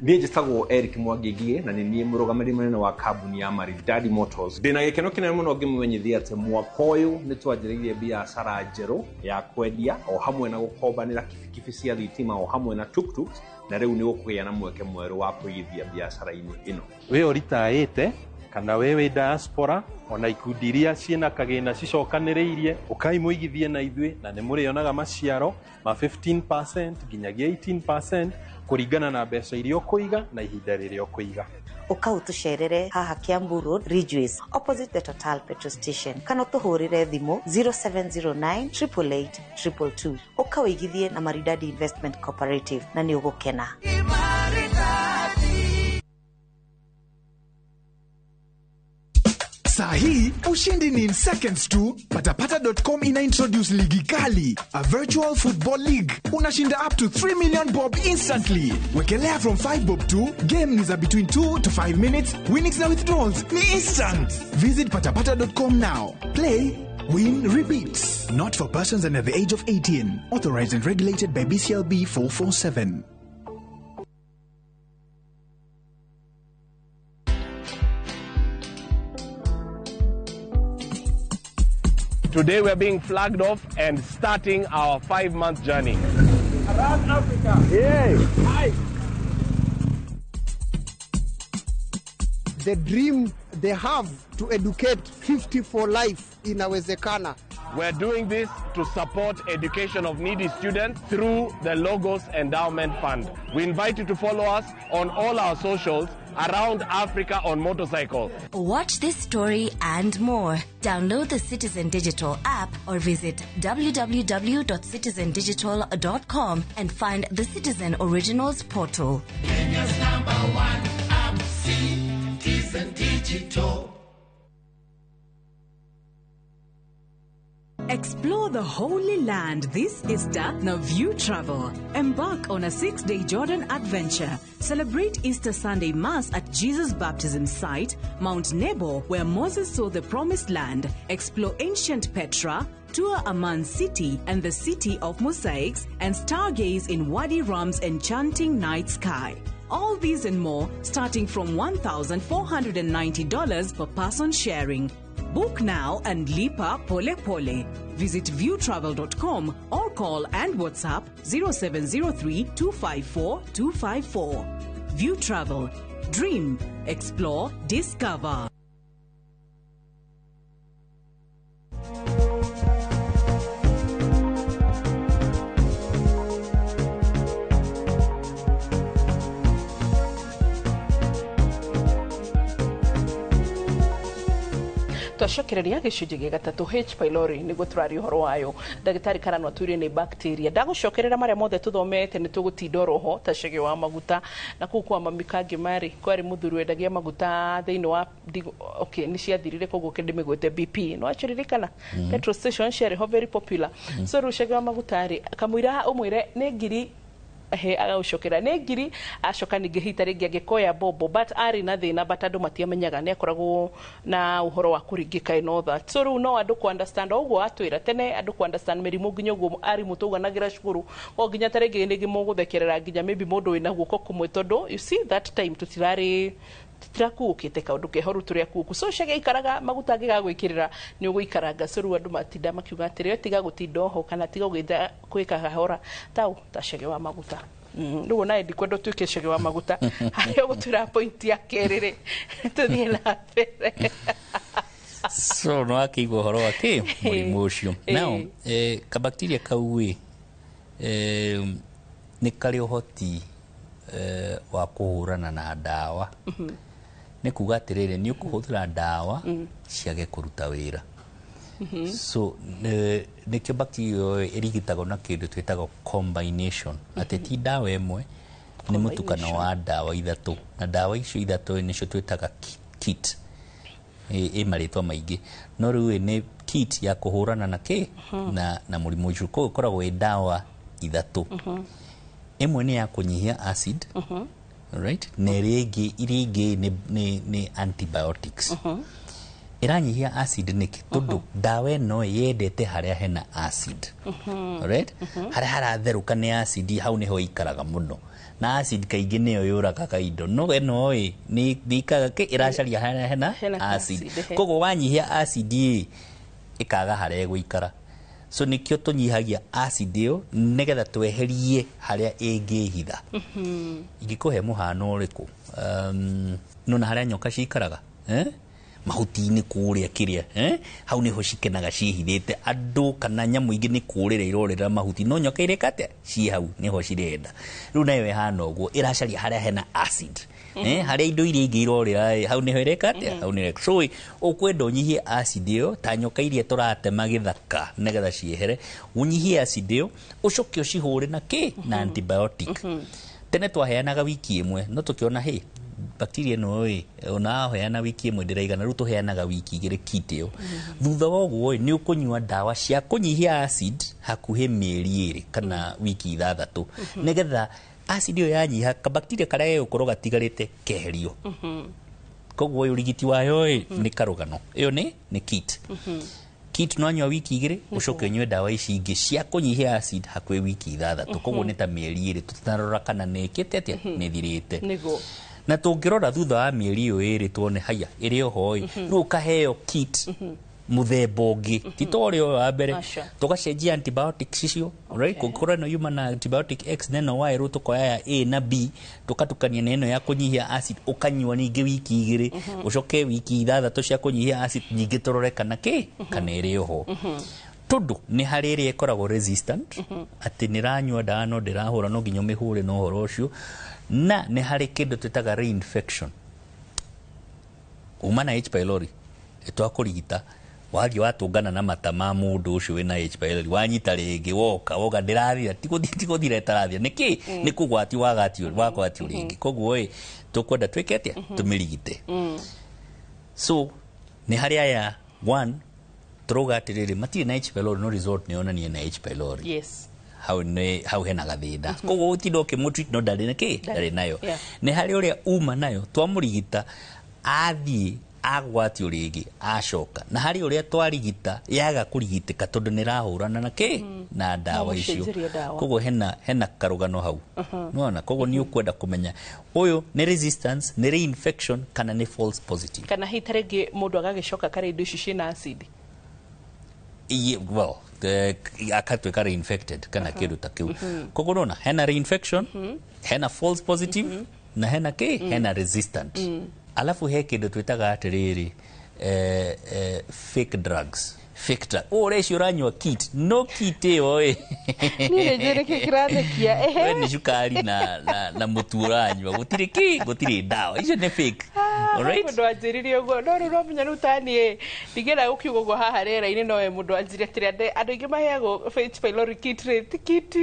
Niĩ njĩtagwo Eric Mwangi na nĩ niĩ mũrũgamĩrĩri mũnene wa kambuni ya Maridadi Motors. Ndĩna gĩkeno kĩnene mũno ngĩmũmenyithia atĩ mwaka ũyũ nĩ twanjĩrĩirie biacara njerũ ya kwendia o hamwe na gũkombanĩra kibikibi cia thitima o hamwe na tuktuks, na rĩu nĩ gũkũgĩa na mweke mwerũ wa kũigithia biacara-inĩ ĩno. We ũritaĩte kana we wĩ diaspora ona ikundi iria ciĩna kagĩna cicokanĩrĩirie, ũkai mũigithie na ithuĩ na nĩ mũrĩonaga maciaro ma 15% nginyagia 18% kũringana na mbeca iria ũkũiga na ihinda rĩrĩa ũkũiga. Ũka ũtũcerere haha Kiambu Road, Ridgeways, opposite the Total petrol station, kana ũtũhũrĩre thimũ 0709 888 222. Ũka ũigithie na Maridadi Investment Cooperative na nĩ ũgũkena. Saa hii ushindi ni in seconds tu. Patapata.com ina introduce ligi kali, a virtual football league. Unashinda up to 3 million bob instantly. Wekelea from 5 bob tu. Game ni za between 2 to 5 minutes. Winnings na withdrawals ni instant. Visit patapata.com now. Play, win, repeat. Not for persons under the age of 18. Authorized and regulated by BCLB 447. Today we are being flagged off and starting our 5-month journey. Around Africa. Yay! Hi. The dream they have to educate 50 for life inawezekana. We're doing this to support education of needy students through the Logos Endowment Fund. We invite you to follow us on all our socials around Africa on motorcycle. Watch this story and more. Download the Citizen Digital app or visit www.citizendigital.com and find the Citizen Originals portal. Kenya's number one app, Citizen Digital. Explore the Holy Land this Easter na View Travel. Embark on a 6-day Jordan adventure. Celebrate Easter Sunday Mass at Jesus' baptism site, Mount Nebo, where Moses saw the Promised Land. Explore ancient Petra, tour Amman City and the City of Mosaics, and stargaze in Wadi Rum's enchanting night sky. All these and more starting from $1,490 per person sharing. Book now and lipa pole pole. Visit viewtravel.com or call and WhatsApp 0703 254 254. View Travel. Dream, explore, discover. Twacokereria gĩcunjĩ gĩa gatatũ H pylori nĩguo tũraria ũhoro wayo. Ndagĩtarĩ Karano atwĩrire nĩ bacteria. Ndagũcokerera marĩa mothe tũthomete nĩ tũgũtinda oroho ta cege wa maguta na kũu kwa mami Kangĩmarĩ kwarĩ mũthuri wendagia maguta thĩinĩ wa okay, nĩ ciathirire koguo kĩndĩmĩgwĩte BP no achiririkana. Petrol station ciarĩ ho very popular. So rĩu cege wa maguta rĩ kamũira ũmwĩre nĩ ngiri he agaucokera nĩ ngiri acoka ningĩ hita rĩngĩ angĩkoya bobo but arĩ na thĩna but andũ matiamenyaga nĩ akoragwo na ũhoro wa kũringĩka and all that. So rĩu no andũ kũ understand ũguo atwĩra tene andũ kũ understand mĩrimũ nginya ũguo arimũ tũganagĩra cukuru o nginya ta rĩngĩ nĩngĩ mũgũthekerera nginya maybe mũndũ wĩna guoko kũmwe tondũ you see that time tũtirarĩ tũtirakuũkĩte kaũndũ keho rĩu tũrĩ akuũku. So cege ikaraga maguta angĩgagwĩkĩrĩra nĩ ũgũikaranga. So rĩu andũ matinda makiuga atĩrĩ tiga gũtinda oho kana tiga gũgĩtha kwĩka kahora tau ta cege wa maguta. Rĩu onawe ndikwenda ũtuĩke cege wa maguta harĩa ũgũtwĩra point ya kerĩ rĩ tũthiĩ na mbere. So no akĩigua ũhoro wa kĩ mũrimũ ũcio. Now kabacteria kau ĩ nĩ karĩ ũhoti wa kũhũrana na ndawa. Nĩ kuga atĩrĩrĩ nĩ ũkũhũthĩra ndawa ciage kũruta wĩra. So nĩkĩo bacteria ĩrigitagwo na kĩndũ twĩtagwo combination, atĩ ti ndawa ĩmwe nĩ mũtukano wa ndawa ithatũ, na ndawa icio ithatũ nĩcio twĩtaga kit. Ĩ marĩtwa maingĩ no rĩu nĩ kit ya kũhũrana na kĩ na mũrimũ ũcio. Koguo ĩkoragwo ĩ ndawa ithatũ. Ĩmwe nĩ ya kũnyihia acid, right, na ĩrĩa ĩngĩ iria ingĩ nĩ antibiotics. Ĩranyihia acid nĩkĩ? Tondũ ndawa ĩno yendete harĩa hena acid, right, harĩa haratherũka nĩ acid, hau nĩho ĩikaraga mũno, na acid kaingĩ nĩyo yũragaga indo, no ĩno ĩ nĩ ĩkaga kĩ ĩracaria harĩa hena acid. Koguo wanyihia acid ĩ ĩkaga harĩa ĩgũikara. So nĩkĩo tũnyihagia acid ĩyo nĩgetha tweherie harĩa ĩngĩhitha. Ingĩkũhe mũhano ũrĩkũ? Nona harĩa nyoka cikaraga mahuti-inĩ kũrĩa kĩrĩa hau nĩho cikenaga ciĩhithĩte andũ kana nyamũ ingĩ nĩ kũrĩra irorĩra mahuti, no nyoka ireka atĩa? Ciĩ hau nĩho cirenda. Rĩu nayo ĩhana ũguo ĩracaria harĩa hena acid, harĩa indo iria ingĩ irorĩra hau nĩho ĩreka atĩa? Hau nĩho. So ũkwenda ũnyihie acid ĩyo ta nyoka iria tũratema gĩthaka nĩgetha ciehere, ũnyihie acid ĩyo ũcoke ũcihũre na kĩ? Na antibiotic. Tene twaheanaga wiki ĩmwe no tũkĩona hĩ bacteria ĩno ĩ ona waheana wiki ĩmwe ndĩraigana, rĩu tũheanaga wiki igĩrĩ kit ĩyo. Thutha wa ũguo nĩ ũkũnyua ndawa cia kũnyihia acid hakuhĩ mĩeri ĩrĩ kana wiki ithathatũ nĩgetha acid ĩyo yanyiha kabacteria karĩa gegũkorwo gatigarĩte keherio. Koguo ũyũ ũrigiti wayo ĩ nĩ karũgano, ĩyo nĩ kit. Kit no nyua wiki igĩrĩ ũcoke ũnyue ndawa ici ingĩ cia kũnyihia acid hakuhĩ wiki ithathatũ, koguo nĩ ta mĩeri ĩrĩ tũtanarora kana nĩ ĩkĩte atĩa, nĩ ĩthirĩte. Na tũngĩrora thutha wa mĩeri ĩyo ĩrĩ tuone haya ĩrĩ oho ĩ rĩu ũkaheo kit mũthemba ũngĩ ti ta ũrĩa ũyũ wa mbere, tũgacenjia antibiotics icio, right, kũngĩkorwo ĩno yuma na antibiotic X na ĩno Y, rĩu tũkoya ya A na B tũkatukania na ĩno ya kũnyihia acid, ũkanyua ningĩ wiki igĩrĩ ũcoke wiki ithathatũ cia kũnyihia acid ningĩ tũrore kana kĩ kana ĩrĩ oho. Tondu nĩ harĩ ĩrĩa ĩkoragwo resistant, atĩ nĩ ranyua ndawa no ndĩrahũra, no nginya ũmĩhũre na ũhoro ũcio. Na nĩ harĩ kĩndũ twĩtaga reinfection. Uma na H pylori, twakũrigita, wathiĩ watũngana na mata ma mũndũ ũcio wĩna H pylori, wanyita rĩngĩ, woka woga ndĩrathira, tigũthira ĩtarathira nĩkĩ? Nĩ kũgwatio wagatio wakwatio rĩngĩ. Koguo ĩ tũkwenda twĩke atĩa? Tũmĩrigite. So nĩ harĩ aya one tũrauga atĩrĩrĩ, matirĩ na H pylori, no result nĩ yonania na H pylori. Hau nĩ hau hena gathĩna, koguo ũtinda ũkĩmũtreat no ndarĩ na kĩ, ndarĩ nayo. Nĩ harĩ ũrĩa uma nayo, twamũrigita, athiĩ agwatio rĩngĩ, acoka. Na harĩ ũrĩa twarigita, yaga kũrigitĩka tondũ nĩ rahũrana na kĩ, na ndawa icio. Mũcenjerie ndawa. Koguo hena karũgano hau. Nĩwona? Koguo nĩ ũkwenda kũmenya ũyũ nĩ resistance, nĩ reinfection, kana nĩ false positive. Kana hihi ta rĩngĩ mũndũ agagĩcoka karĩa indo ici ciĩna acid. Well, akatuĩka reinfected kana kĩndũ ta kĩu. Koguo nona hena reinfection, hena false positive, na hena kĩ, hena resistant. Alafu he kĩndũ twĩtaga atĩrĩrĩ, fake drugs. Fake drug, ũreci ũranyua kit, no kit ĩyo ĩ Niĩ nĩ njũĩ nĩkĩ kĩrathekia. We nĩ cukari na mũtu ũranyua, gũtirĩ kĩ, gũtirĩ ndawa, icio nĩ fake. Alright? Mũndũ wanjĩrire ũguo, no rĩu nomenya rĩu taniĩ ndingĩenda gũkiuga ũguo haha rĩera-inĩ, no we mũndũ wanjĩrire atĩrĩ andũ aingĩ maheagwo H pylori kit rĩ, ti kit,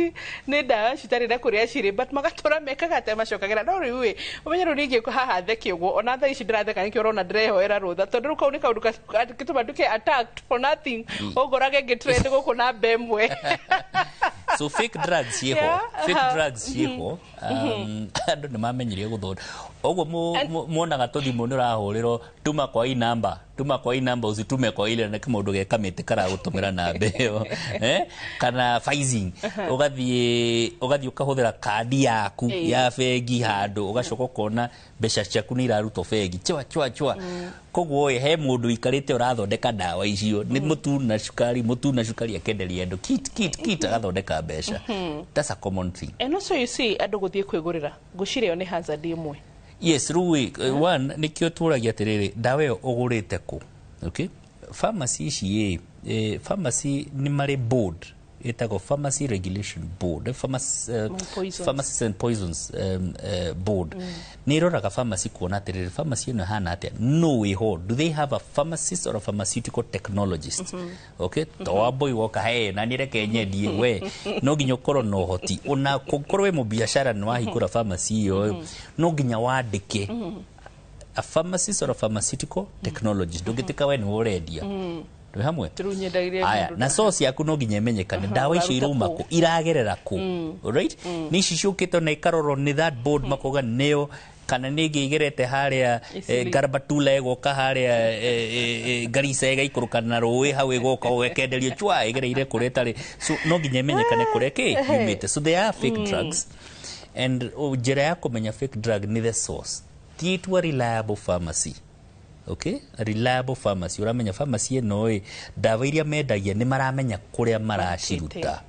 nĩ ndawa citarĩ na kũrĩa cirĩ, but magatũra mekaga atĩa, macokagĩra. No rĩu ĩ ũmenye rĩu ningĩ haha theke ũguo, ona thaa ici ndĩratheka nĩkĩo ũrona ndĩrehoera rũtha, tondũ rĩu kau nĩ kaũndũ kangĩtũma nduke attacked for nothing, ũngorage ngĩtrend gũkũ namba ĩmwe. So fake drugs ciĩho. Fake drugs ciĩho. Andũ nĩ mamenyire gũthonda ũguo muonaga tũthimũ nĩ ũrahũrĩrwo, tuma kwa hii namba, tuma kwa hii namba, usitume kwa ile, na kĩmũndũ ge kamĩtĩ karagũtũmĩra namba ĩyo, kana phishing. Ũgathiĩ ũkahũthĩra kandi yaku ya bengi handũ, ũgacoka ũkona mbeca ciaku nĩ irarutwo bengi chwa chwa chwa. Koguo ĩ he mũndũ ũikarĩte ũrathondeka ndawa icio, nĩ mũtu na cukari, mũtu na cukari, akenderia andũ kit kit kit, agathondeka mbeca. That's a common thing. And also you see andũ gũthiĩ kwĩgũrĩra, ngwĩciria ĩyo nĩ hazard ĩmwe. Yes, rĩu ĩ one nĩkĩo tũragia atĩrĩrĩ, ndawa ĩyo ũgũrĩte kũ? Okay, pharmacy ici ĩ pharmacy nĩ marĩ board ĩtagwo Pharmacy Regulation Board, pharmacy, Poisons. Pharmacies and Poisons Board. Nĩ ĩroraga pharmacy kuona atĩrĩrĩ, pharmacy ĩno ĩhana atĩa, no wĩho, do they have a pharmacist or a pharmaceutical technologist? Okay, to wambui woka he na nĩ reke nyendie, we no nginya ũkorwo na ũhoti ona kũngĩkorwo wĩ mũbiacara nĩ wahingũra pharmacy ĩyo, no nginya wandĩke a pharmacist or a pharmaceutical technologist. Ndũngĩtuĩka we nĩwe ũrendia. Twĩ hamwe? Rĩu nyendagĩria Aya, mũndũ na source yaku no nginya ĩmenyekane, ndawa icio Ũraruta irauma kũ? Kũ iragerera kũ? Alright, nĩ ici ciũkĩte na ikarorwo nĩ that board, makoga nĩyo kana nĩ ĩngĩ igerete harĩa Easily. Garbatula, ĩgoka harĩa Garissa, ĩgaikũrũka na rũĩ hau, ĩgoka ũgekenderio chwa ĩgereire kũrĩa ĩtarĩ. So no nginya ĩmenyekane kũrĩa kĩ yumĩte. So they are fake drugs, and njĩra ya kũmenya fake drug nĩ the source. Thiĩ to a reliable pharmacy. Okay, a reliable pharmacy, ũramenya pharmacy ĩno ĩ ndawa iria mendagia nĩ maramenya kũrĩa maraciruta.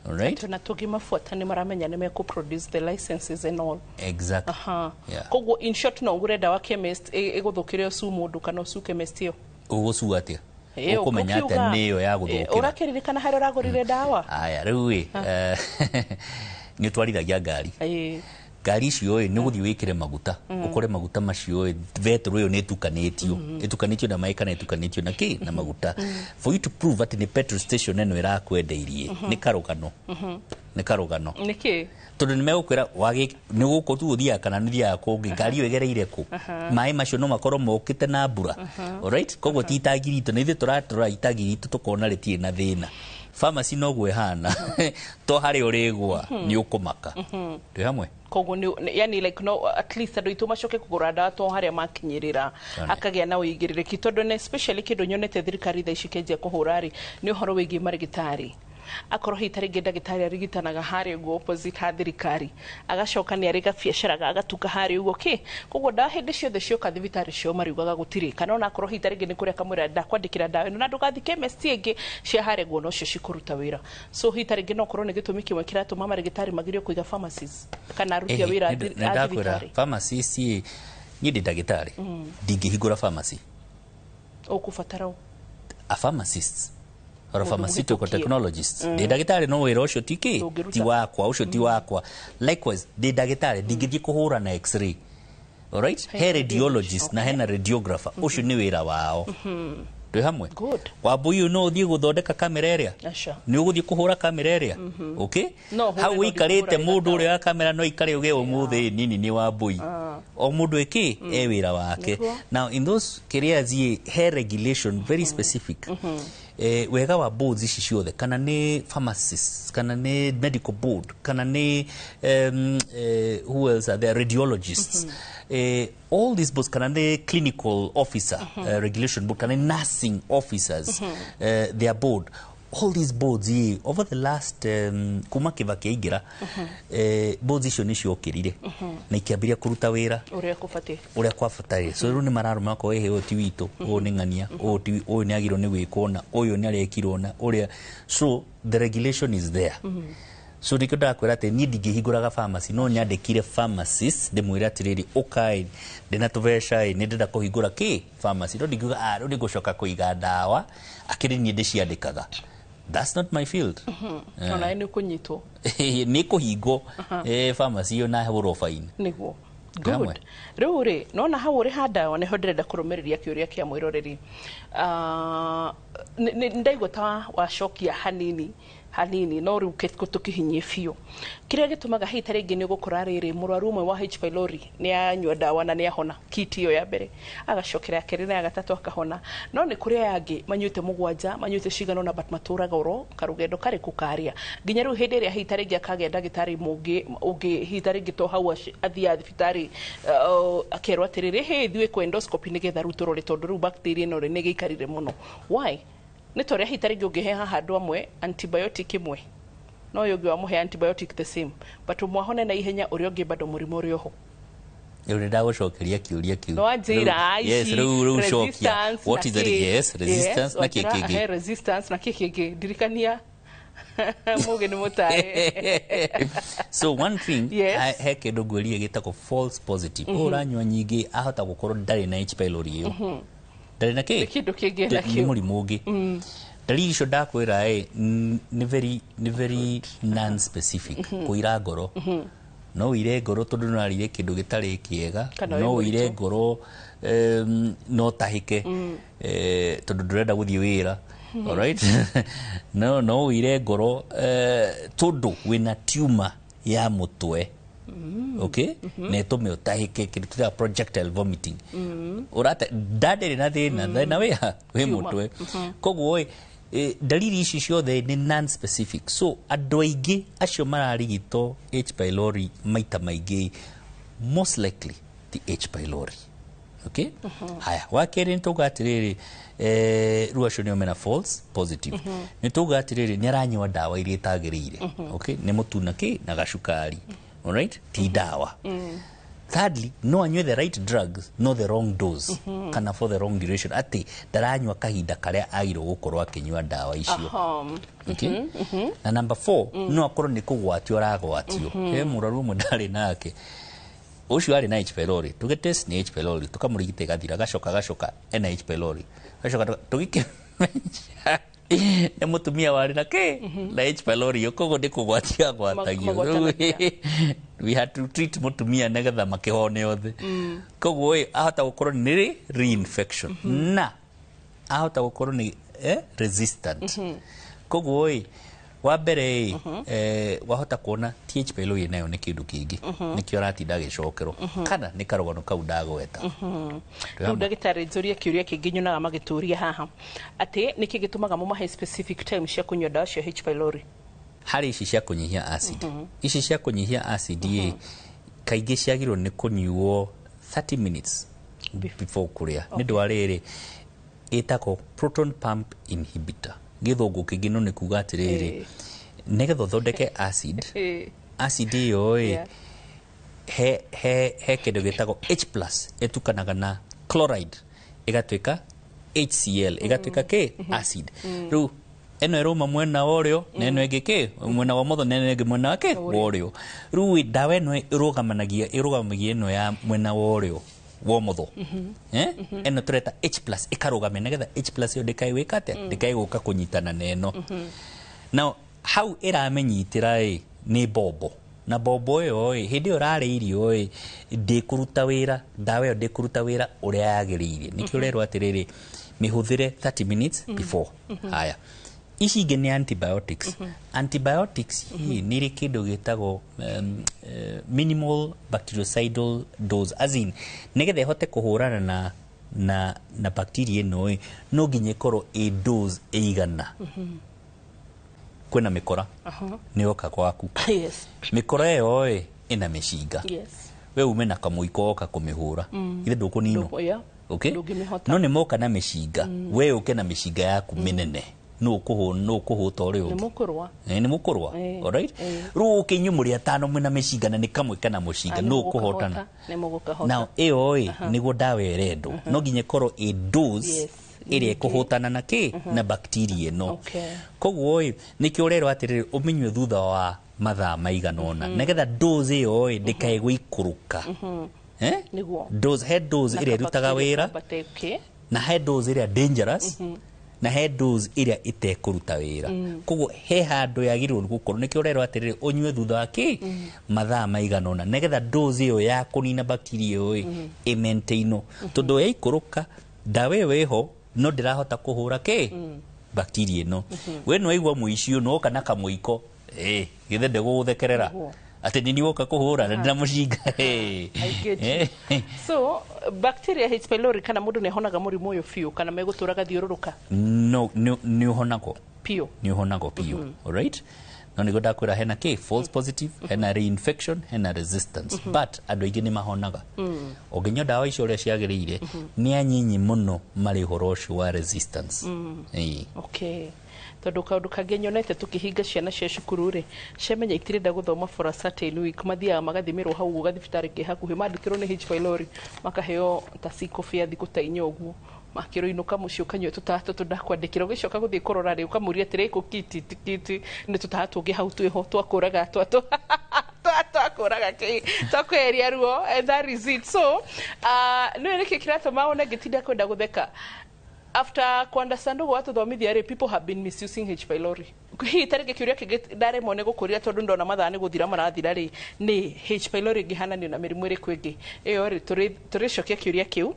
Alright? Na tũngĩmabuata nĩ maramenya nĩ mekũ produce the licenses and all. Exactly. Koguo in short, no ũgũre ndawa chemist ĩgũthũkĩre ũcu mũndũ kana ũcu chemist ĩyo. Ũgũcua atĩa? Ũkũmenya atĩa ũkiuga, nĩyo ya gũthũkĩra? Ũrakĩririkana harĩa ũragũrire ndawa? Aya, rĩu ĩ nĩ ũtwarithagia ngari. Ngari icio ĩ nĩ ũgũthiĩ wĩkĩre maguta, ũkore maguta macio ĩ betũrũ ĩyo nĩ ĩtukanĩtio, ĩtukanĩtio na maĩ kana ĩtukanĩtio na kĩ, na maguta. For you to prove atĩ nĩ petrol station ĩno ĩrakwendeirie, nĩ karũgano, nĩ karũgano. Nĩkĩ? Tondũ nĩ megũkwĩra wagĩ nĩ gũkũ tu ũthiaga kana nĩ ũthiaga kũngĩ, ngari ĩyo ĩgereire kũ, maĩ macio no makorwo mokĩte na mbura. Alright, koguo ti itangi ritũ, na ithuĩ tũratũra itangi ritũ tũkona rĩtirĩ na thĩna. Pharmacy noguo ĩhana, to harĩa ũrĩgwa nĩ ũkũmaka. Twĩ hamwe? Koguo yani like no at least andũ aitũ macoke kũgũra ndawa to harĩa makinyĩrĩra, akagĩa na ũigĩrĩrĩki, tondũ na especially kĩndũ nyonete thirikari thaa ici kĩanjia kũhũra rĩ, nĩ ũhoro wĩgiĩ marĩgĩtarĩ. Akorwo hihi tarĩngĩ ndagĩtarĩ arigitanaga harĩa ũguo opposite ha thirikari, agacoka nĩ arĩ gabiacara ga gatuka harĩa ũguo kĩ, koguo ndawa hĩndĩ ciothe cioka thibitarĩ ciao mariugaga gũtirĩ, kana ona akorwo hihi tarĩngĩ nĩ kũrĩa kamwĩra ndakwandĩkĩra ndawa ĩno na ndũgathiĩ chemist ĩngĩ cia harĩa ũguo nocio cikũruta wĩra. So hihi tarĩngĩ no korwo nĩ gĩtũmi kĩmwe kĩratũma marĩgĩtarĩ magirio kũiga pharmacies kana aruti a wĩra a Nĩ ndakwĩra, thibitarĩ. Pharmacist ĩ, niĩ ndĩ ndagĩtarĩ, ndingĩhingũra pharmacy. Ũkũbatara ũ? A pharmacist. Or a Mũndũ pharmaceutical mũhĩtũkie. technologist. Ndĩ ndagĩtarĩ, no wĩra ũcio ti kĩ Ndũngĩruta. ti wakwa, ũcio ti wakwa. Likewise, ndĩ ndagĩtarĩ, ndingĩthiĩ kũhũra na x-ray. Alright, he radiologist na hena radiographer, ũcio nĩ wĩra wao. Twĩ hamwe? Good. Wambui, no ũthiĩ gũthondeka kamera ĩrĩa? Aca. Nĩ ũgũthiĩ kũhũra kamera ĩrĩa? Okay. No ũhũre, Hau no ũikarĩte, ndikũhũra. Mũndũ ũrĩa wa kamera no aikare uge ũmũthĩ nini nĩ Wambui. O mũndũ ĩkĩ e wĩra wake. Nĩguo. Now, in those kĩrĩa he regulation very specific. Wega wa boards ici ciothe, kana nĩ pharmacists, kana nĩ medical board, kana nĩ who else are there, radiologists, all these boards, kana nĩ clinical officer regulation board, kana nĩ nursing officers, their board, all these boards over the last kuma Kibaki aingĩra, boards icio nĩ ciokĩrire na ikĩambĩrĩria kũruta wĩra ũrĩa kũbatiĩ. Ũrĩa kwabataire. So rĩu nĩ mararũma akorwo ĩhĩ, ũyũ ti witũ, ũyũ nĩ ng'ania, ũyũ ti, ũyũ nĩ agĩrwo nĩ gwĩkwo na ũyũ nĩ arekirwo na ũrĩa. So the regulation is there. So nĩkĩo ndakwĩra atĩ niĩ ndingĩhingũraga pharmacy, no nyandĩkire pharmacist ndĩmwĩre atĩrĩrĩ, ũkai, ndĩna tũbeca ĩ, nĩ ndĩrenda kũhingũra kĩ pharmacy, no ndingiuga, ah, rĩu nĩngũcoka kũiga ndawa akĩrĩ niĩ ndĩciandĩkaga. That's not my field. Onawe nĩ ũkũnyitwo. Nĩ kũhingwo pharmacy ĩyo na hũrwo fine. Nĩguo. Hamwe. Good. Rĩu rĩ, nona hau ũrĩ ha ndawa nĩho ndĩrenda kũrũmĩrĩria kĩũria kĩa mwĩroreri. Ah, ndaigua ta wacokia hanini hanini, no rĩu tũkĩhinyie biũ kĩrĩa gĩtũmaga hihi ta rĩngĩ nĩ ũgũkora rĩrĩ mũrwaru ũmwe wa H pylori nĩ anyua ndawa na nĩ ahona kiti ĩyo ya mbere, agacokera ya kerĩ na ya gatatũ akahona, no nĩ kũrĩ aya angĩ manyuĩte mũgwanja, manyuĩte cigana ũna, but matũraga oro karũgendo karĩkũ karĩa nginya rĩu hĩndĩ ĩrĩa hihi ta rĩngĩ akagĩa ndagĩtarĩ mũngĩ ũngĩ, hihi ta rĩngĩ to hau athiaga thibitarĩ, akerwo atĩrĩrĩ, hĩ, ithuĩ kwa endoscopy nĩgetha rĩu tũrore, tondũ rĩu bacteria ĩno rĩ nĩ ĩgĩikarire mũno. Why? Nĩ ta ũrĩa hihi ta rĩngĩ ũngĩhe haha andũ amwe antibiotic ĩmwe, no ũyũ ũngĩ wamũhe antibiotic the same, but ũmwe ahone na ihenya, ũrĩa ũngĩ bado mũrimũ ũrĩ oho. Rĩu nĩ ndagũcokeria kĩũria kĩu. No wanjĩra Yes, ici rĩu cokia. Resistance What na is the kĩ? Yes, resistance na kĩ Wanjĩra, kĩngĩ? he resistance na kĩ kĩngĩ? Ndirikania, mũgĩ nĩ mũtare. So one thing, he kĩndũ ngwĩrire gĩtagwo false positive. Ũranyua nyingĩ ahota gũkorwo ndarĩ na H pylori ĩyo, ndarĩ na kĩ. Nĩ kĩndũ kĩngĩ Nĩ nakĩo. Mũrimũ ũngĩ. Ndariri icio ndakwĩra ĩ, nĩ very non specific. Kũira ngoro, no ũire ngoro tondũ nĩ ũrarĩire kĩndũ gĩtarĩ kĩega. Kana wĩ No ũire mũritũ. ngoro, no tahĩke, tondũ ndũrenda gũthiĩ wĩra. Alright, no ũire ngoro, tondũ wĩna tumor ya mũtwe, okay, na ĩtũme ũtahĩke kĩndũ tũrĩa projectile vomiting. Ũrate nda ndĩrĩ na thĩna, thĩna wĩ wĩ Tumor. mũtwe. Koguo ĩ, ndariri ici ciothe nĩ non specific. So andũ aingĩ acio mararigitwo H pylori maita maingĩ, most likely ti H pylori. Okay, haya, wa kerĩ nĩ tauga atĩrĩrĩ, rĩu acio nĩo mena false positive. Nĩ tauga atĩrĩrĩ, nĩ aranyua ndawa iria itagĩrĩire. Okay, nĩ mũtu na kĩ na gacukari. Alright, ti ndawa. Thirdly, no anyue the right drugs, no the wrong dose, kana for the wrong duration, atĩ ndaranyua kahinda karĩa agĩrĩirwo gũkorwo akĩnyua ndawa icio. Okay? Na number 4, no akorwo nĩ kũgwatio aragwatio. He mũrwaru ũmwe ndarĩ nake, ũcio arĩ na H pylori, tũgĩ test nĩ H pylori, tũkamũrigita ĩgathira, agacoka agacoka ena H pylori, agacoka tũgĩkĩmenya nĩ mũtumia warĩ na kĩ na H pylori, koguo nĩ kũgwatia agwatagio. Magwatanagia. We had to treat mũtumia nĩgetha makĩhone othe. Koguo ĩ, ahota gũkorwo nĩ reinfection na ahota gũkorwo nĩ resistant. Koguo ĩ, wa mbere ĩ, wahota kuona ti H pylori nayo, nĩ kĩndũ kĩngĩ, nĩkĩo aratinda agĩcokerwo, kana nĩ karũgano kau ndagweta. Rĩu ndagĩtarĩ, njũrie kĩũria kĩngĩ nyonaga magĩtũria haha, atĩ nĩkĩ gĩtũmaga mũmahe specific time cia kũnyua ndawa cia H pylori? Harĩ ici cia kũnyihia acid, ici cia kũnyihia acid ĩ, kaingĩ ciagĩrĩirwo nĩ kũnyuo 30 minutes before kũrĩa, nĩ ũndũ wa rĩrĩ, ĩtagwo proton pump inhibitor gĩthũngũ kĩngĩ, no nĩ kuga atĩrĩrĩ, nĩgetha ũthondeke acid, acid ĩyo ĩ, he kĩndũ gĩtagwo H plus ĩtukanaga na chloride ĩgatuĩka HCl, ĩgatuĩka kĩ acid. Rĩu ĩno ĩrauma mwena wa ũrĩo na ĩno ĩngĩ kĩ mwena wa ũmotho na ĩno ĩngĩ mwena wa kĩ wa ũrĩo. Rĩu ĩ, ndawa ĩno ĩrũgamanagia ĩrũgamagia ĩno ya mwena wa ũrĩo. wa ũmotho. Ĩno tũreta H plus ĩkarũgamia nĩgetha H plus ĩyo ndĩkae gwĩka atĩa, ndĩkae gũka kũnyitana na ĩno. Now hau ĩramĩnyitĩra ĩ nĩ bombo, na bombo ĩyo ĩ hĩndĩ ĩyo ũrarĩa irio ĩ ndĩkũruta wĩra, ndawa ĩyo ndĩkũruta wĩra ũrĩa yagĩrĩire. Nĩkĩo ũrerwo atĩrĩrĩ, mĩhũthĩre 30 minutes before. Haya, ici ingĩ nĩ antibiotics. Antibiotics ĩ nĩ irĩ kĩndũ gĩtagwo minimal bactericidal dose, as in nĩgetha ĩhote kũhũrana na bacteria ĩno ĩ no nginya ĩkorwo ĩ dose ĩigana. Kwĩna mĩkora nĩ yoka gwaku. Mĩkora ĩyo ĩ ĩna mĩcinga. We ume na kamũiko woka kũmĩhũra, ithe ndũkũninwo. Okay? Ndũngĩmĩhota. No nĩ moka na mĩcinga, we ũke na mĩcinga yaku mĩnene, nũ ũkũhũta ũrĩa nĩ ũngĩ. Mũkũrũa. Nĩ mũkũrũa. Alright, rĩu ũke inyuĩ mũrĩ atano mwĩna mĩcinga na nĩ kamwe kana mũcinga, nũ ũkũhotana? Nĩ mũgũkahota. Now ĩyo ĩ nĩguo ndawa ĩrendwo, no nginya ĩkorwo ĩ dose ĩrĩa ĩkũhũtana na kĩ na bacteria ĩno. Koguo ĩ nĩkĩo ũrerwo atĩrĩrĩ, ũmĩnyue thutha wa mathaa maigana ũna, nĩgetha dose ĩyo ĩ ndĩkae gũikũrũka. Nĩguo. Dose, he dose Na ĩrĩa ĩrutaga kabacteria wĩra kambate, okay. na he dose ĩrĩa dangerous, na he dose ĩrĩa ĩtekũruta wĩra. Koguo he handũ yagĩrĩirwo nĩ gũkorwo, nĩkĩo ũrerwo atĩrĩrĩ, ũnyue thutha wa kĩ mathaa maigana ũna, nĩgetha dose ĩyo ya kũnina bacteria ĩyo ĩ ĩmaintainwo, tondũ yaikũrũka ndawa ĩyo ĩho no ndĩrahota kũhũra kĩ bacteria ĩno. We nĩ waigua mũici ũyũ nĩwoka na kamũiko, githĩ ndĩgũgũthekerera atĩ nĩ niĩ woka kũhũra na ndĩna mũcinga. I get you. So bacteria H pylori, kana mũndũ nĩ ahonaga mũrimũ ũyũ biũ kana megũtũra gathiũrũrũka? No, nĩ ũhonagwo biũ. Nĩ ũhonagwo biũ. Alright, no nĩguo ndakwĩra hena kĩ false positive, hena reinfection, hena resistance, but andũ aingĩ nĩ mahonaga. Ũngĩnyua ndawa icio ũrĩa ciagĩrĩire, nĩ anyinyi mũno marĩ ũhoro ũcio wa resistance. Ĩĩ. Okay, tondũ kaũndũ kangĩ nyonete tũkĩhinga ciana cia cukuru rĩ, ciamenya itirenda gũthoma for a certain week, mathiaga magathimĩrwo hau ũguo gathibitarĩ ke hakuhĩ, mandĩkĩrwo nĩ H pylori, makaheo ta cikobi ya thikũ ta inya ũguo, makĩrwo inũka mũciĩ ũkanyue tũtaha tũtũ ndakwandĩkĩra, ũgĩcoka gũthiĩ kũrora rĩ, ũkamũria atĩrĩ kũ kiti kiti nĩ tũtaha tũngĩ hau twĩho twakũraga twakũraga kĩ twakweheria ruo, and that is it. So nĩũĩ nĩkĩ kĩratũma wone ngĩtinda kwenda gũtheka after kuunderstand ũguo watũthomithia rĩ, people have been misusing H pylori. Hihi ta rĩngĩ kĩũria kĩngĩ ndaremwo nĩ gũkũria tondũ ndona mathaa nĩ gũthira marathira rĩ, nĩ H pylori ĩngĩhananio na mĩrimũ ĩrĩkũ ĩngĩ? Ĩyo rĩ, tũrĩcokia kĩũria kĩu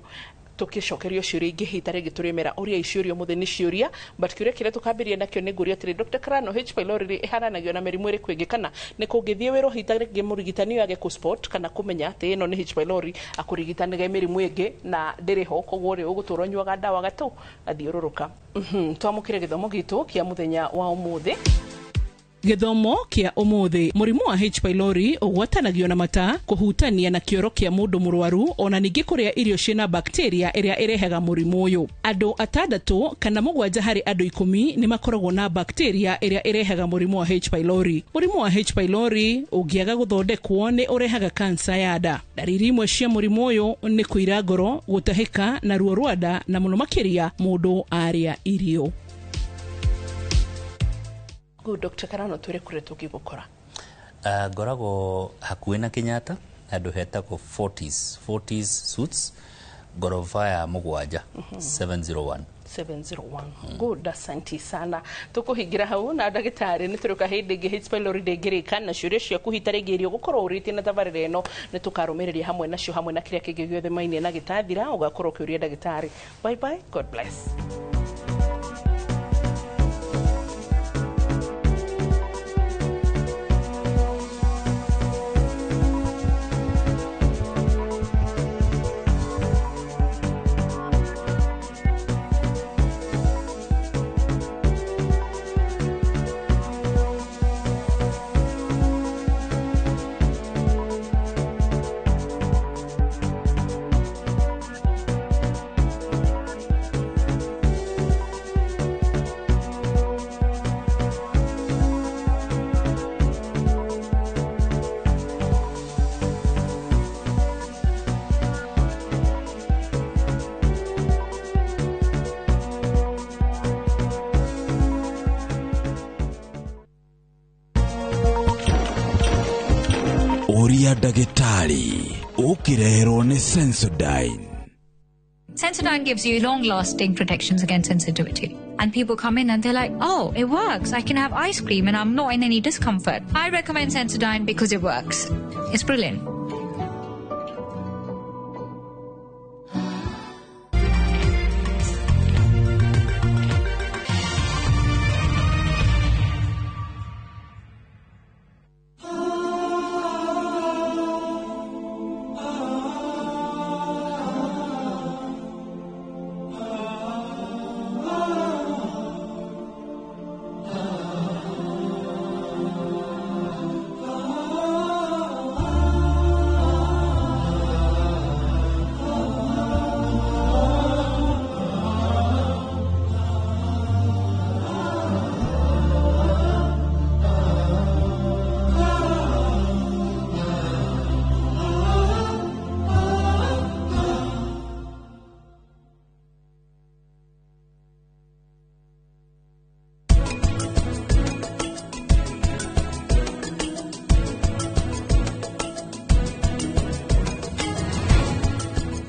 tũkĩcokerio ciũria ingĩ, hihi ta rĩngĩ tũrĩmera ũria ciũria ũmũthĩ nĩ ciũria, but kĩũria kĩrĩa tũkambĩrĩria nakĩo nĩ ngũria atĩrĩ, Dr. Karano, H pylori rĩ ĩhananagio na mĩrimũ ĩrĩkũ ĩngĩ, kana nĩ kũngĩthiĩ wĩrwo hihi ta rĩngĩ mũrigitani ũyũ age kũ-spot kana kũmenya atĩ ĩno nĩ H pylori, akũrigitanĩge mĩrimũ ĩngĩ na ndĩrĩ ho, koguo rĩ ũgũtũra ũnyuaga ndawa gatũ gathiũrũrũka. Twamũkĩre gĩthomo gitũ kĩa mũthenya wa ũmũthĩ. Gĩthomo kĩa ũmũthĩ: mũrimũ wa H pylori ũgwatanagio na mata, kũhutania na kĩoro kĩa mũndũ mũrwaru, ona ningĩ kũrĩa irio ciĩna bacteria ĩrĩa ĩrehaga mũrimũ ũyũ. Andũ atandatũ kana mũgwanja harĩ andũ 10 nĩ makoragwo na bacteria ĩrĩa ĩrehaga mũrimũ wa H pylori. Mũrimũ wa H pylori ũngĩaga gũthondekwo nĩ ũrehaga kansa ya nda. Ndariri imwe cia mũrimũ ũyũ nĩ kũira ngoro, gũtahĩka na ruo rwa nda, na mũno makĩria mũndũ arĩa irio. Good, Dr. Karano, twĩre kũrĩa tũngĩgũkora. Ngoragwo hakuhĩ na Kenyatta, handũ hetagwo Forties Suites, ngoroba ya 7, 701. 701. Good, asanti sana. Tũkũhingira hau na ndagĩtarĩ, nĩ tũrĩũka hĩndĩ ĩngĩ. H pylori ndĩngĩrĩka, na ciũria ciaku hita rĩngĩ iria ũgũkorwo ũrĩtie na tabarĩra ĩno nĩ tũkarũmĩrĩria hamwe nacio, hamwe na kĩrĩa kĩngĩ gĩothe mainie na gĩtathira ũgakorwo ũkĩũria ndagĩtarĩ. Bye bye, God bless. Ũria ndagĩtarĩ. Ũkĩreherwo nĩ Sensodyne. Sensodyne gives you long lasting protections against sensitivity. And people come in and they're like, oh, it works. I can have ice cream and I'm not in any discomfort. I recommend Sensodyne because it works. It's brilliant.